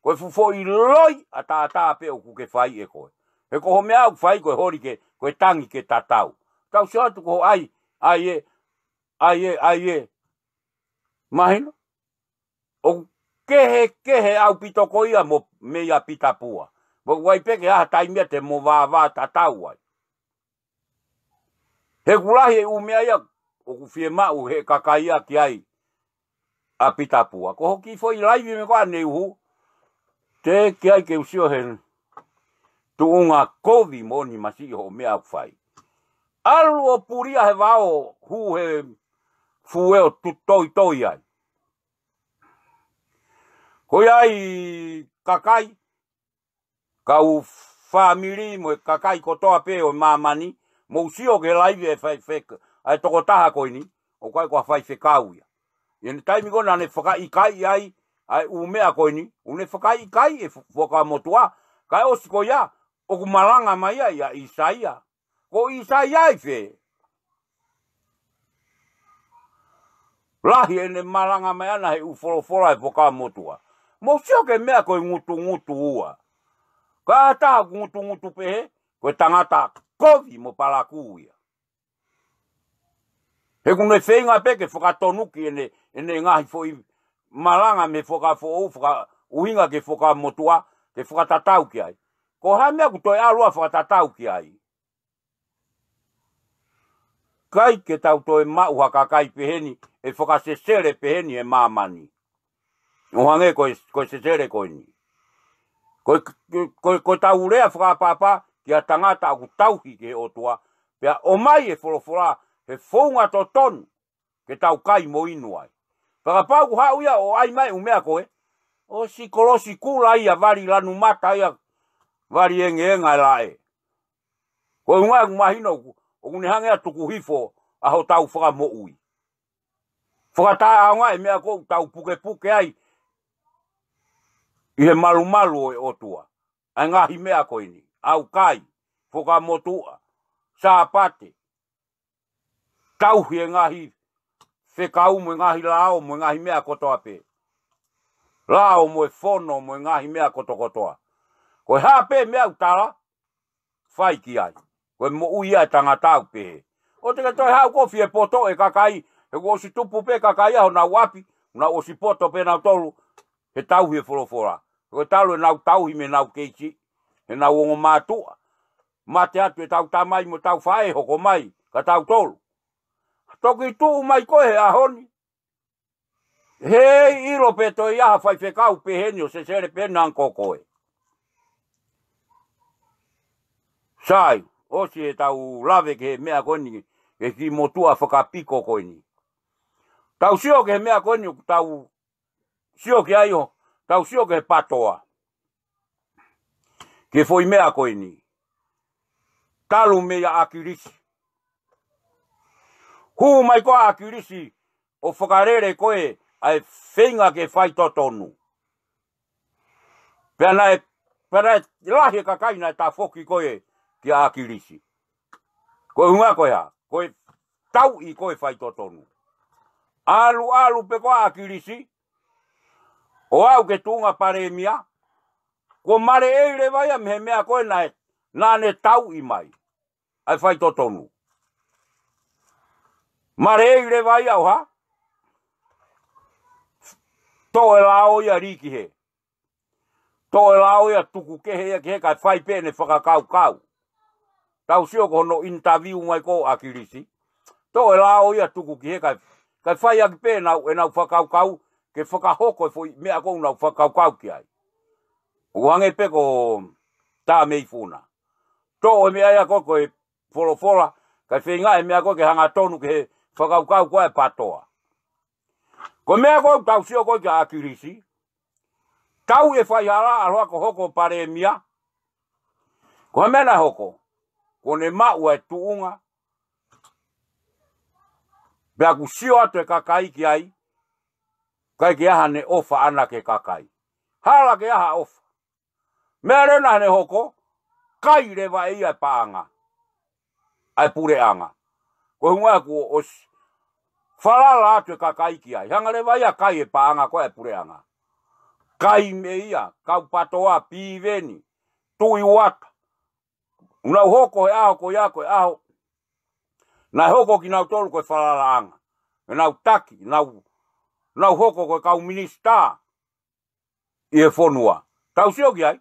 Ko e fuʻu foʻi loi ʻataʻatā pē ʻoku ke fai ʻe koe. He ko hoʻo meʻa ʻoku fai ko e holi ke, ko e tangi ke tatau. Tau sio atu ko hoʻo ʻai, ʻai ē, ʻai ē, ʻai ē. Mahino? ʻOku kehekehe ʻaupito ko ia mo, meia Pita Pua. Mo ʻoku ʻi ai pē ke ʻi ai ha taimi ia te mo vāvā tatau ai. He ʻoku lahi e ʻū meʻa ia ʻoku fiemaʻu he kakai ia ki ai ʻa Pita Pua. Ko hoku foʻi laivi meʻa ko ē ʻaneuhu, teʻeki ai ke u sio he tuʻunga kovi moʻoni masiʻi hoʻo meʻa ʻoku fai. ʻAlu ʻo pulia he vao, hū he fuʻu eo tu-, toitoi ai. Ko ia ai kakai, kau fāmili mo e kakai kotoa pē ʻo māmani, mou sio ki he laivi ʻa e faifek-, ʻa e tokotaha ko eni, ʻoku ʻikai ko ha faifekau ia. ʻI he taimi ko ē naʻa ne fakaʻikaiʻi ai ʻa e ʻū meʻa ko eni, ʻoku ne fakaʻikaiʻi e fu-, Fuakava Motuʻa, kae ʻosi ko ia, ʻoku malanga mai ia ʻia ʻĪsaia. Ko ʻĪsaia ʻi fē? Lahi ʻene malanga mai ʻana he ʻū folofola ʻa e Fuakava Motuʻa. Mou sio ki he meʻa ko e ngutungutu ua. Ka ʻi ai ha taha ʻoku ngutungutu pehē, ko e tangata kovi mo palakū ia. He ʻoku ne feinga pē ke fakatonuki ʻene, ʻene ngaahi foʻi malanga mei he Fuakava Foʻou, fakaʻuhinga ki he Fuakava Motuʻa, ke fakatatau ki ai. Ko e hā e meʻa ʻoku toe ʻalu ʻo fakatatau ki ai? ʻIkai ke tau toe maʻu ha kakai peheni, ʻe fakasesele peheni he māmani. ʻO hangē ko e, ko e sesele ko eni. Ko e, ko e, ko e tau lea fakaʻapaʻapa ki ha tangata ʻoku tauhi ki he ʻOtua, pea ʻomai e folofola he founga totonu ke tau kai mo inu ai. Fakapapau ʻoku haʻu ia ʻo ʻai mai ʻū meʻa ko ē, ʻosi kolosi kula ia, vali lanu mata ia, vali engeenga e laʻe. Ko e ʻuhinga ʻoku mahino ʻoku, ʻoku ne hanga ʻo tuku hifo ʻa hotau fakamoʻui. Fakataʻeʻaongaʻi e meʻa ʻoku tau pukepuke ai ʻi he malumalu ʻo e ʻOtua. ʻA e ngaahi meʻa ko eni, ʻaukai, Fuakava Motuʻa, Sāpate, tauhi e ngaahi fekau mo e ngaahi lao mo e ngaahi meʻa kotoa pē. Lao mo e fono mo e ngaahi meʻa kotokotoa. Ko e hā pē meʻa ʻoku tala, fai ki ai. Ko e moʻui ia e tangata ʻoku pehē. ʻOua te ke toe haʻu ʻo fie poto e kakai, he kuo ʻosi tupu pē kakai ia honau ʻapi, nau ʻosi poto pē nautolu, he tauhi e folofola. Ko e talu ʻenau tauhi mei heʻenau keisi, heʻenau ongo mātuʻa. Mate atu ʻetau tamai mo ʻetau faʻē hoko mai, ka tautolu. Toki tuʻu mai koe he ʻaho ni. He ʻilo pē toe ʻi ai ha faifekau peheni ʻo sesele peheni hangē ko koe. Sai, ʻosi ʻetau lave ki he meʻa ko eni, ki he kiʻi motuʻa fakapiko ko eni. Tau sio ki he meʻa ko eni, tau sio ki ai ʻo, tau sio ki he patoa. Ki he foʻi meʻa ko eni. Talu meia ʻAkilisi. Hū mai ko ē ʻa ʻAkilisi ʻo fakalele ko ē ʻa e feinga ke faitotonu. Pea naʻe, pea naʻe lahi e kakai naʻe tafoki ko ē kia ʻAkilisi. Ko e ʻuhinga ko e hā, ko e tauʻi ko ē faitotonu. ʻAluʻalu pē ko ē ʻa ʻAkilisi, ʻo aʻu ki he tuʻunga palēmia, kuo maleʻei leva ia mei he meʻa ko ē naʻe, naʻa ne tauʻi mai ʻa e faitotonu. Maleʻei leva ia ʻo hā? Toʻo e lao ia lī ki hē. Toʻo e lao ia tuku kehe ia ki hē kae fai pē ʻene fakakaukau. Tau sio ko hono interview mai ko ē ʻa ʻAkilisi. Toʻo e lao ia tuku ki hē kae, kae fai ʻaki pē ʻenau, ʻenau fakakaukau ke fakahoko e foʻi meʻa ko ē ʻoku nau fakakaukau ki ai. ʻO hangē pē ko Tāmeifuna. Toʻo e meʻa ia ko ē ko e folofola, kae feinga e meʻa ko ē ke hangatonu ki he fakakaukau ko ē ʻa e patoa. Ko e meʻa ko ē ʻoku tau sio ko ē kia ʻAkilisi, tauʻi e faihala ʻalu hake ʻo hoko palēmia. Ko e hā e meʻa naʻe hoko? Kuo ne maʻu e tuʻunga, pea kuo sio atu e kakai ki ai, ʻikai ke ʻi ai haʻane ʻofa ʻana ki he kakai. Hala ke ʻi ai ha ʻofa. Meʻa leva naʻa ne hoko, kai leva ʻe ia e paʻanga ʻa e puleʻanga. Ko e ʻuhinga kuo ʻosi falala atu e kakai ki ai. Hanga leva ia ʻo kai e paʻanga ko ē ʻa e puleʻanga. kai mei ia, kau PATOA, Piveni, Tuʻi Uata. Naʻa nau hoko he ʻaho ko ia ko e ʻaho naʻe hoko kinautolu ko e falalaʻanga. Naʻa nau taki, naʻa nau, naʻa nau hoko ko e kau minisitā ʻi he fonua. Tau sio ki ai,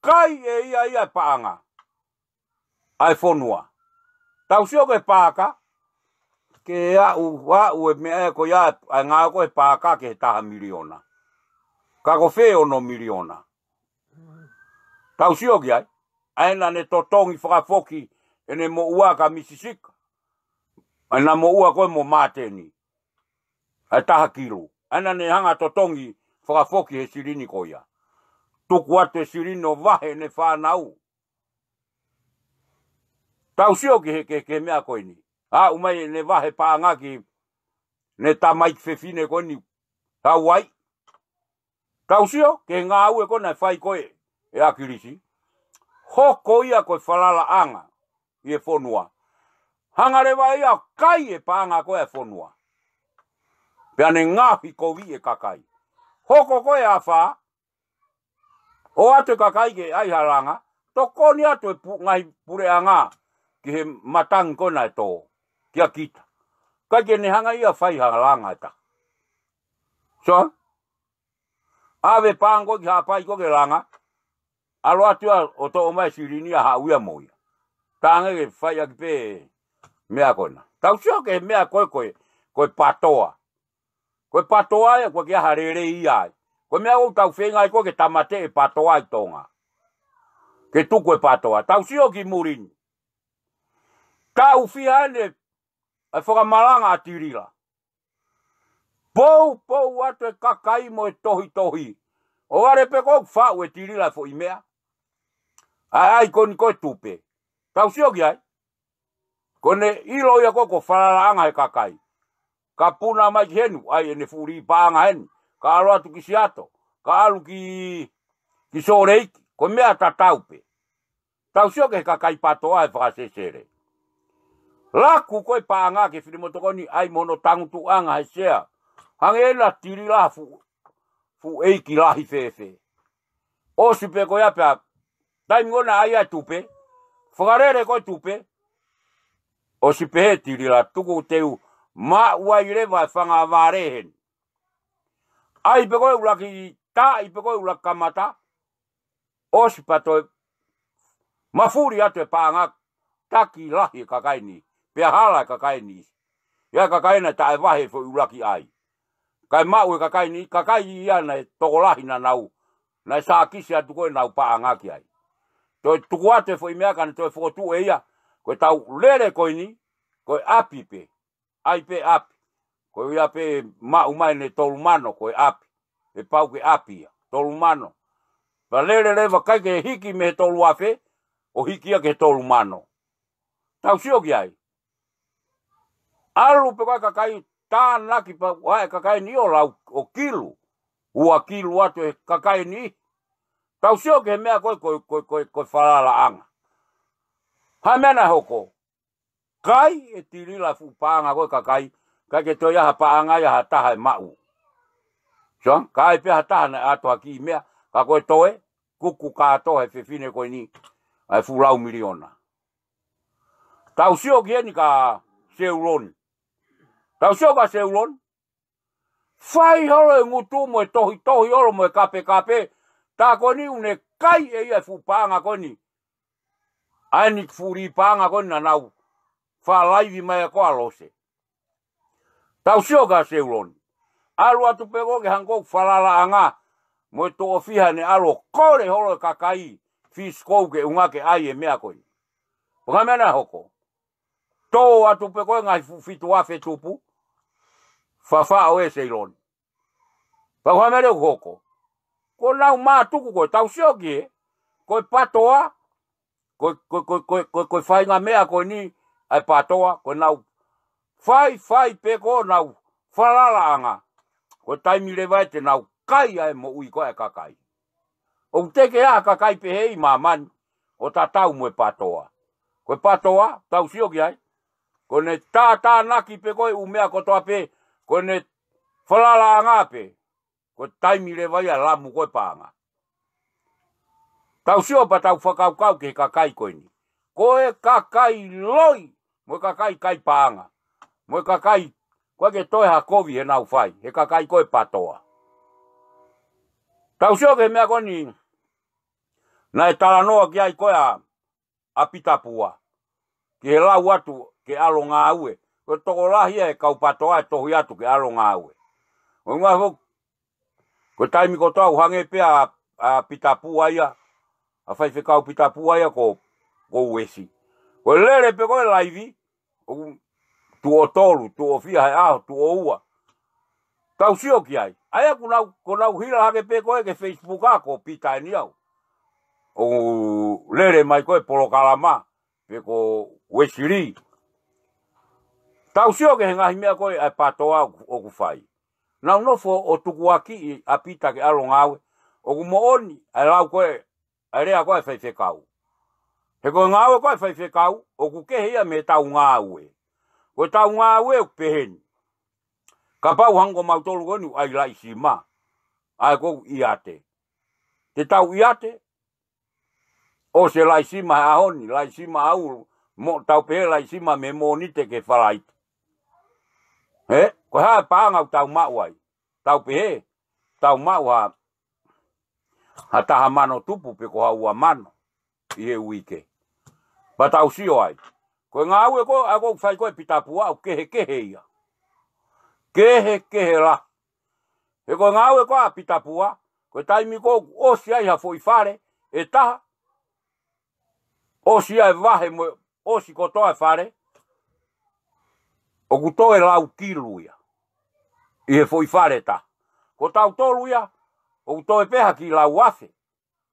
kai ʻe ia ia e paʻanga ʻa e fonua. Tau sio ki he paaka, ke aʻu, aʻu e meʻa ē ko ia, ʻa e ngāue ko e paaka ki he taha miliona. Ka ko fē ono miliona. Tau sio ki ai, ʻa ē naʻa ne totongi fakafoki ʻene moʻua kia Misi Sika. ʻA ē naʻa moʻua ko ē mo Māteni. ʻA e taha kilu. ʻA ē naʻa ne hanga totongi fakafoki he silini ko ia. Tuku atu e silini ʻo vahe ʻene fānau. Tau sio ki he, ki he, ki he meʻa ko eni. Aʻu mai ʻene vahe paʻanga ki heʻene tamaiki fefine ko eni. Hawaii. Tau sio ki he ngāue ko ē naʻe fai ko ē ʻe ʻAkilisi. Hoko ia ko e falalaʻanga ʻi he fonua. Hanga leva ia ʻo kai e paʻanga ko ē ʻa e fonua. Pea ne ngaohi kovi e kakai. Hoko ko ē ʻa fā, ʻoatu e kakai ke ʻai ha langa, tokoni atu e pu-, ngaahi puleʻanga ki he matangi ko ē naʻe tō, kia kita. ʻIkai ke ne hanga ia ʻo fai ha langa ʻe taha. So, ʻave paʻanga ko ē ki Haʻapai ko ē ke langa, ʻalu atu ia ʻo toʻo mai e silini ia haʻu ia mo ia. Tange ke fai ʻaki pē meʻa ko ena. Tau sio ki he meʻa ko ē ko e, ko e PATOA. Ko e PATOA ia, ʻoku ʻikai ha lelei ia ai. Ko e meʻa ʻoku tau feinga ai ko ē ke tāmateʻi e PATOA ʻi Tonga. Ke tuku e PATOA. Tau sio ki muli ni. Taʻu fiha eni ʻa e fakamalanga ʻa Tilila. Poupou atu e kakai mo e tohitohi. ʻO vale pē ʻoku faʻu ʻe Tilila e foʻi meʻa. ʻAi, ʻai ko eni ko e tupe. Tau sio ki ai. Ko ʻene ʻilo ia ko ē ko e falalaʻanga he kakai. Ka puna mai ki heni, ʻai ʻene fuʻu lī paʻanga heni. Ka ʻalu atu ki Siato. Ka ʻalu ki, ki Sōleiki. Ko e meʻa tatau pē. Tau sio ki he kakai PATOA he fakasesele. Laku ko ē paʻanga ki he finemotuʻa ko eni ʻai mo hono tangutuʻanga he sea. Hangē ena Tilila fuʻu, fuʻu ʻeiki lahi fēfē. ʻOsi pē ko ia pea. Taimi ko ē naʻe ʻai ai e tupe. Fakalele ko ē tupe. ʻOsi pē he Tilila tuku te u maʻu ai leva e fanga vale heni. ʻAi pē ko ē ʻuluaki tā, ʻai pē ko ē ʻuluaki kamata. ʻOsi pea toe mafuli atu e paʻanga, taki lahi e kakai ni. Pea hala e kakai ni. ʻI ai e kakai naʻe taʻevahe foʻi ʻuluaki ʻai. Kae maʻu e kakai ni, kakai ia naʻe tokolahi naʻa nau. Naʻe sākisi atu ko ē ʻenau paʻanga ki ai. Toe tuku atu e foʻi meʻa ka ne toe fokotuʻu ʻe ia. Ko e tau lele ko eni, ko e ʻapi pē. ʻAi pē ʻapi. Ko ia pē maʻu mai ʻene tolu mano, ko e ʻapi. ʻE pau ke ʻapi ia. Tolu mano. Pea lele leva ʻikai ke hiki mei he tolu afe, ʻo hiki ia ki he tolu mano. Tau sio ki ai. ʻAlu pē ko ē kakai tānaki pea ʻai e kakai ni ʻo lau ʻo kilu. Ua kilu atu e kakai ni. Tau sio ki he meʻa ko ē, ko e, ko e, ko e, ko e falalaʻanga. Ha meʻa naʻe hoko. Kai ʻe Tilila fuʻu paʻanga ko ē kakai, ʻikai ke toe ʻi ai ha paʻanga ia ha taha ʻe maʻu. So, ka ʻi ai pē ha taha naʻe ʻatu ha kiʻi meʻa, ka ko e toe, kuku kātoa he fefine ko eni, ʻa e fuʻu lau miliona. Tau sio ki heni kia Seuloni. Tau sio kia Seuloni. Fai holo e ngutu mo e tohitohi holo mo e kapekape. Tā ko eni ʻoku ne kai ʻe ia e fuʻu paʻanga ko eni. ʻA eni fuʻu lī paʻanga ko eni naʻa nau. Fakalaivi mai ʻa ko ā lose. Tau sio kia Seuloni. ʻAlu atu pē ko ē ke hangē ko e falalaʻanga. Mo e toʻo fiha ne ʻalu ʻo kole holo e kakai. Fisikou ke ʻunga ke ʻai e meʻa ko eni. Pea ko e meʻa naʻe hoko. Tō atu pē ko ē ngaahi fuʻu fitu afe tupu. Fafaʻo ʻe Seuloni. Pea ko e meʻa leva ʻoku hoko. Ko ʻenau mātuku ko ē tau sio ki he. Ko e PATOA. Ko, ko, ko, ko, ko, ko e faʻahinga meʻa ko eni. ʻA e PATOA. Ko ʻenau. Fai, fai pē ko ʻenau. Falalaʻanga. Ko e taimi leva ē te nau. Kai ʻa e moʻui ko ē ʻa e kakai. ʻOku teʻeki ai ha kakai pehē ʻi māmani, ʻo tatau mo e PATOA. Ko e PATOA, tau sio ki ai. Ko ʻene tātānaki pē ko ē ʻū meʻa kotoa pē, ko ʻene falalaʻanga pē. ko e taimi leva ia ʻe lamu ko e paʻanga. Tau sio pea tau fakakaukau ki he kakai ko eni. Ko e kakai loi, mo e kakai kai paʻanga, mo e kakai ʻoku ʻikai ke toe ha kovi heʻenau fai, he kakai ko e PATOA. Tau sio ki he meʻa ko eni, naʻe talanoa ki ai ko ē ʻa, ʻa Pita Pua, ki he lau atu ke ʻalu ʻo ngāue. Ko e tokolahi ia e kau PATOA ʻe tohi atu ke ʻalu ʻo ngāue. ʻO ngā fo-, ko e taimi kotoa ʻoku hangē pē ʻa, ʻa Pita Pua ia, ʻa Faifekau Pita Pua ia ko, ko Uesi. Ko e lele pē ko e laivi, ʻoku tuʻo tolu, tuʻo fiha he ʻaho, tuʻo ua. Tau sio ki ai. ʻA ia ʻoku nau, ʻoku nau hila hake pē ko ē ki he Facebook ʻa ko Pita eni au. ʻO lele mai ko e polokalama, pe ko Uesili. Tau sio ki he ngaahi meʻa ko ē ʻa e PATOA ʻoku, ʻoku fai. Nau nofo ʻo tukuakiʻi ʻa Pita ke ʻalu ʻo ngāue. ʻOku moʻoni ʻa e lau ko ē, ʻa e lea ko ē ʻa e faifekau. He ko e ngāue ko ē ʻa e faifekau, ʻoku kehe ia mei heʻetau ngāue. Ko ʻetau ngāue ʻoku pehē ni. Kapau hangē ko mautolu ko eni ʻoku ʻai laʻisima, ʻa ē ko ē ʻiate. Te tau ʻiate, ʻosi e laʻisima he ʻaho ni, laʻisima ʻaulu, mo tau pehē laʻisima mei he Mōnite ki he Falaite. He, ko e hā e paʻanga ʻoku tau maʻu ai? Tau pehē, tau maʻu ha, ha taha mano tupu pe ko ha ua mano ʻi he uike. Pea tau sio ai. Ko e ngāue ko ē, ʻa ē ʻoku fai ko ē ʻe Pita Pua ʻoku kehekehe ia. Kehekehe lahi. He ko e ngāue ko ē ʻa Pita Pua, ko e taimi ko ē ʻoku ʻosi ai ha foʻi fale ʻe taha, ʻosi ai e vahe mo e ʻosi kotoa e fale, ʻoku toe lau kilu ia ʻi he foʻi fale ʻe taha. Ko tautolu ia, ʻoku toe pē ha kiʻi lau afe.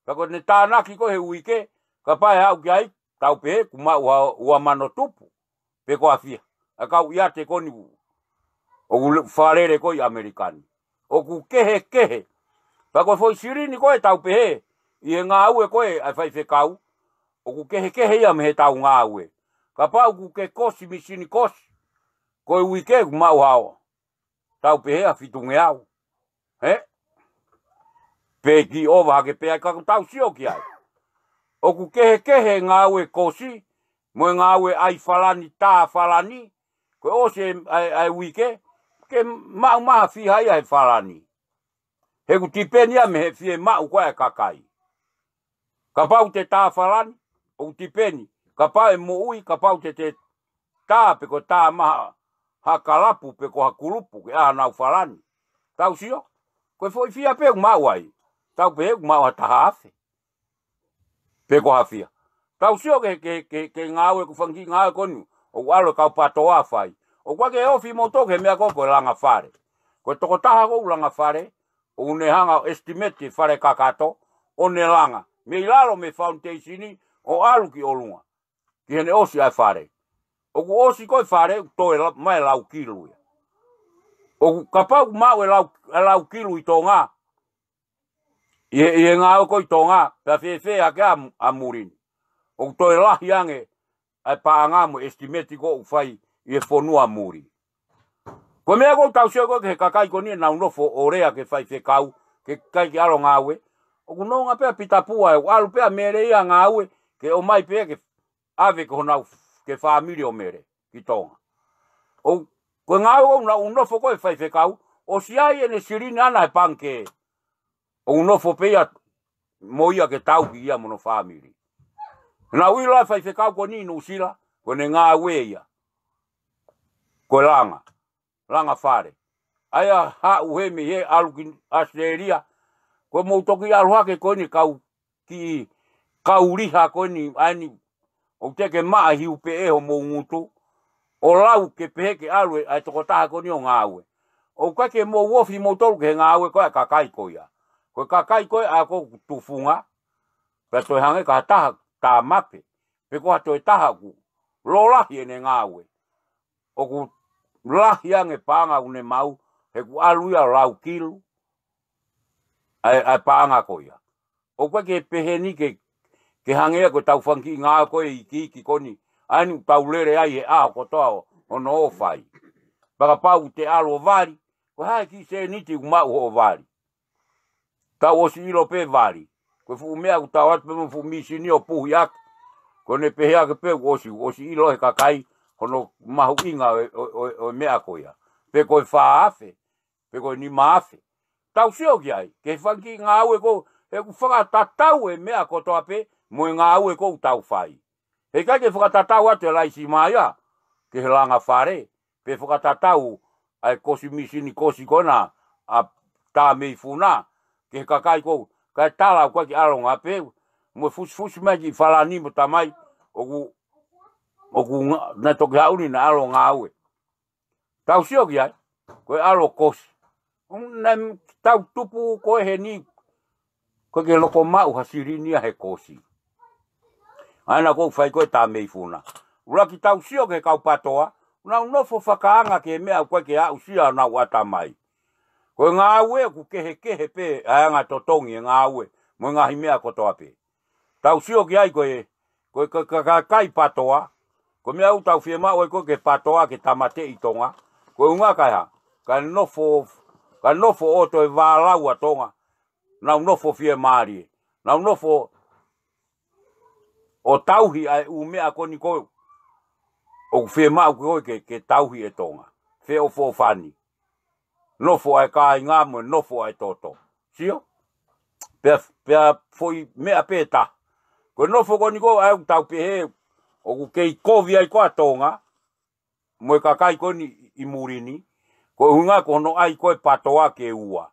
Pea ko ʻene tānaki ko ē he uike, kapau ʻe aʻu ki ai, tau pehē ʻoku maʻu ha ua mano tupu, pe ko ha fiha. ʻA e kau ʻiate ko eni ʻoku le-, fakalele ko ē ʻi ʻAmelika ni. ʻOku kehekehe. Pea ko e foʻi silini ko ē tau pehē, ʻi he ngāue ko ē ʻa e faifekau, ʻoku kehekehe ia mei heʻetau ngāue. Kapau ʻoku ke kosi misini kosi, ko e uike ʻoku maʻu ha ʻo tau pehē ʻa fitungeau. He? Pe kiʻi ʻova hake pē ai ka ʻoku tau sio ki ai. ʻOku kehekehe ngāue kosi, mo e ngāue ʻai falani, tā falani, ko e ʻosi e, ʻa e, ʻa e uike, ke maʻu mai ha fiha ia he falani. He ʻoku tipeni ia mei he fiemaʻu ko ē ʻa e kakai. Kapau te tā falani, ʻoku tipeni. Kapau ʻe moʻui, kapau te te tā pe ko e tā mai ha kalapu pe ko ha kulupu ke ʻai hanau falani. Tau sio, ko e foʻi fiha pē ʻoku maʻu ai. Tau pehē ʻoku maʻu ha taha afe. Pe ko ha fiha. Tau sio ki he, ki he, ki he, ki he ngāue ko e fanga kiʻi ngāue ko eni ʻoku ʻalu e kau PATOA ʻo fai. ʻOku ʻikai ke ofi moutolu ki he meʻa ko ē ko e langa fale. Ko e tokotaha ko ē ʻoku langa fale, ʻoku ne hanga ʻo estimate e fale kakato, ʻo ne langa. Mei lalo mei he foundation ʻo ʻalu ki ʻolunga. Ki heʻene ʻosi ʻa e fale. ʻOku ʻosi ko ē e fale, ʻoku toe la-, mai lau kilu ia. ʻOku kapau ʻoku maʻu e lau, e lau kilu ʻi Tonga. ʻI he, ʻi he ngāue ko ē ʻi Tonga, pea fēfē hake ʻa, ʻa muli ni. ʻOku toe lahi ange ʻa e paʻanga mo e estimate ko ē ʻoku fai ʻi he fonua muli. Ko e meʻa ko ē ʻoku tau sio ko ē ki he kakai ko eni ʻoku nau nofo ʻo lea ki he faifekau, ke ʻikai ke ʻalu ʻo ngāue. ʻOku nonga pē ʻa Pita Pua ʻo ʻalu pē ʻo mele ia ʻo ngāue, ke ʻomai pē ke ʻave ki honau, ki he fāmili ʻo mele, ki Tonga. ʻO, ko e ngāue ko ē ʻoku nau nofo ko ē e faifekau, ʻosi ʻai ʻene silini ʻana he pangikē. ʻOku nofo pē ia mo ia ke tauhi ia mo hono fāmili. Naʻa ku ʻilo ʻa e faifekau ko eni ʻi Nuʻusila, ko ʻene ngāue ia ko e langa, langa fale. ʻA ia haʻu hē mei hē ʻalu ki ʻAositelēlia, ko e mou toki ʻalu hake ko eni kau kiʻi kau liha ko eni, ʻa eni, ʻoku teʻeki ke maʻa hiu pē ʻe homou ngutu, ʻo lau ke pehē ke ʻalu e, ʻa e tokotaha ko eni ʻo ngāue. ʻOku ʻikai ke mou ofi moutolu ki he ngāue ko ē ʻa e kakai ko ia. Ko e kakai ko ē ʻa ē ʻoku tufunga, pea toe hangē ko ha taha tā mape, pe ko ha toe taha ʻoku lōlahi ʻene ngāue. ʻOku lahi ange paʻanga ʻoku ne maʻu, he ʻoku ʻalu ia ʻo lau kilu, ʻa e, ʻa e paʻanga ko ia. ʻOku ʻikai ke pehē ni ke, ke hangē ia ko ʻetau fanga kiʻi ngāue ko ē ikiiki ko eni, ʻa eni ʻoku tau lele ai he ʻaho kotoa ʻo, ʻo nofo fai. Pea kapau te ʻalu ʻo vali, ko e hā e kiʻi sēniti ʻoku maʻu hoʻo vali. Tau ʻosi ʻilo pē vali. Ko e fuʻu meʻa ʻoku tau atu pē mo e fuʻu mīsini ʻo puhi ʻaki. Ko ʻene pehē ʻaki pē ʻoku ʻosi, ʻosi ʻilo he kakai hono mahuʻinga ʻo e, ʻo e, ʻo e, ʻo e meʻa ko ia. Pe ko e fā afe, pe ko e nima afe. Tau sio ki ai, ke fanga kiʻi ngāue ko, he ʻoku fakatatau e meʻa kotoa pē, mo e ngāue ʻoku tau fai. He ʻikai ke fakatatau atu e laisi mai ia, ki he langa fale, pe fakatatau ʻa e kosi mīsini kosi ko ena ʻa Tameifuna, ki he kakai ko, kae tala ʻoku ʻikai ke ʻalu ʻo ngāue pē, mo e fusifusi mai ki Falani mo Tamai, ʻoku, ʻoku nga-, naʻe toki haʻu ni naʻe ʻalu ʻo ngāue. Tau sio ki ai, ko e ʻalu ʻo kosi. Naʻe tau tupu ko ē heni, ko e ke loko maʻu ha silini ia he kosi. ʻA ena ʻoku fai ko ē Tameifuna. ʻUluaki tau sio ki he kau PATOA, nau nofo fakaanga ki he meʻa ʻoku ʻikai ke aʻusia honau ʻatamai. Ko e ngāue ʻoku kehekehe pē ʻa e anga totongi e ngāue, mo e ngaahi meʻa kotoa pē. Tau sio ki ai ko e, ko e ka-, ka-, kakai PATOA, ko e meʻa ʻoku tau fiemaʻu ai ko ē ke PATOA ke tāmateʻi Tonga, ko e ʻuhinga kae hā, kae nofo, kae nofo ʻo toe vālau ʻa Tonga, nau nofo fiemālie, nau nofo ʻo tauhi ʻa e ʻū meʻa ko eni ko ē, ʻoku fiemaʻu ko ē ke, ke tauhi ʻe Tonga, feʻofoʻofani. Nofo ʻa e kāinga mo e nofo ʻa e toto. Sio? Pea, pea foʻi meʻa pē taha. Ko e nofo ko eni ko ē ʻoku tau pehē, ʻoku kei kovi ai ko ē ʻa Tonga, mo e kakai ko eni ʻi muli ni, ko e ʻuhinga ko hono ʻai ko ē PATOA ke ua.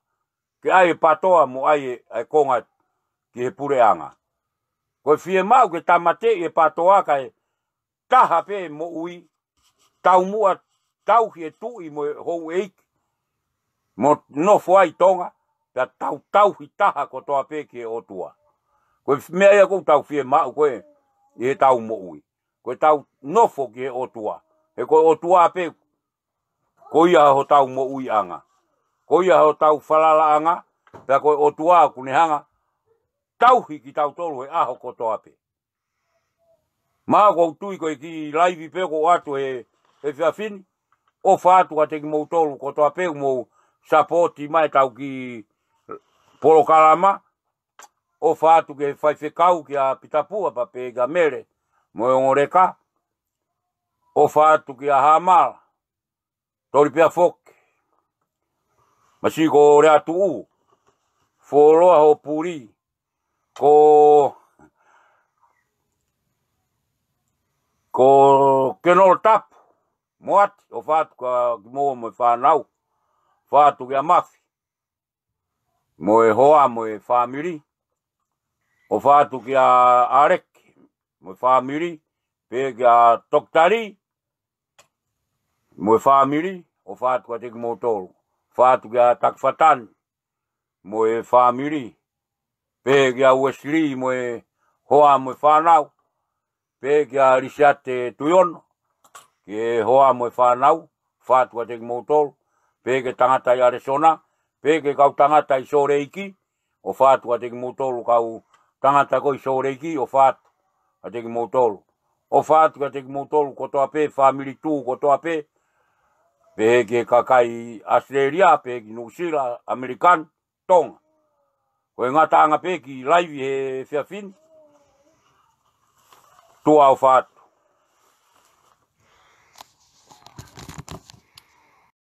Ke ʻai e PATOA mo ʻai e, ʻa e konga ki he puleʻanga. Ko e fiemaʻu ke tāmateʻi e PATOA kae taha pē moʻui, taumuʻa tauhi e tuʻi mo e houʻeiki, mo nofo ai Tonga, pea tau tauhi taha kotoa pē ki he ʻOtua. Ko e meʻa ia ʻoku tau fiemaʻu ko ē ʻi heʻetau moʻui. Ko ʻetau nofo ki he ʻOtua. He ko e ʻOtua pē, ko ia hotau moʻuiʻanga. Ko ia hotau falalaʻanga, pea ko e ʻOtua ʻoku ne hanga tauhi kitautolu he ʻaho kotoa pē. Mahalo ʻoku ou tui ko e kiʻi laivi pē ʻoku ʻoatu he, he efiafi ni. ʻOfa atu kiate kimoutolu kotoa pē ʻoku mou sapoti mai ʻetau kiʻi polokalama. ʻOfa atu ki he faifekau kia Pitapua pea pehē kia Mele mo e ongo leka. ʻOfa atu kia Hamala. Toli pea foki. Masi ko Leatuʻu. Fuoloa Hopuli. Ko, ko Kenolo Tapu. Moati, ʻofa atu kia kimoua mo e fānau. ʻOfa atu kia Mafi mo e hoa mo e fāmili. ʻOfa atu kia ʻAleki mo e fāmili. Pehē kia Tokitā Lī mo e fāmili, ʻofa atu kiate kimoutolu. ʻOfa atu kia Taki Fatani mo e fāmili. Pehē kia Uesilī mo e hoa mo e fānau. Pehē kia Lisiate Tuiono, ki he hoa mo e fānau, ʻofa atu kiate kimoutolu. Pehē ki he tangata ʻi ʻAlesona, pehē ki he kau tangata ʻi Sōleki, ʻofa atu kiate kimoutolu, kau tangata ko ē ʻi Sōleki, ʻofa atu kiate kimoutolu. ʻOfa atu kiate kimoutolu kotoa pē, fāmili Tū kotoa pē. Pehē ki he kakai ʻAositelēlia, pehē ki Nuʻusila, ʻAmelika, Tonga. Ko e ngataʻanga pē kiʻi laivi he efiafi ni. Tuʻa ʻofa atu.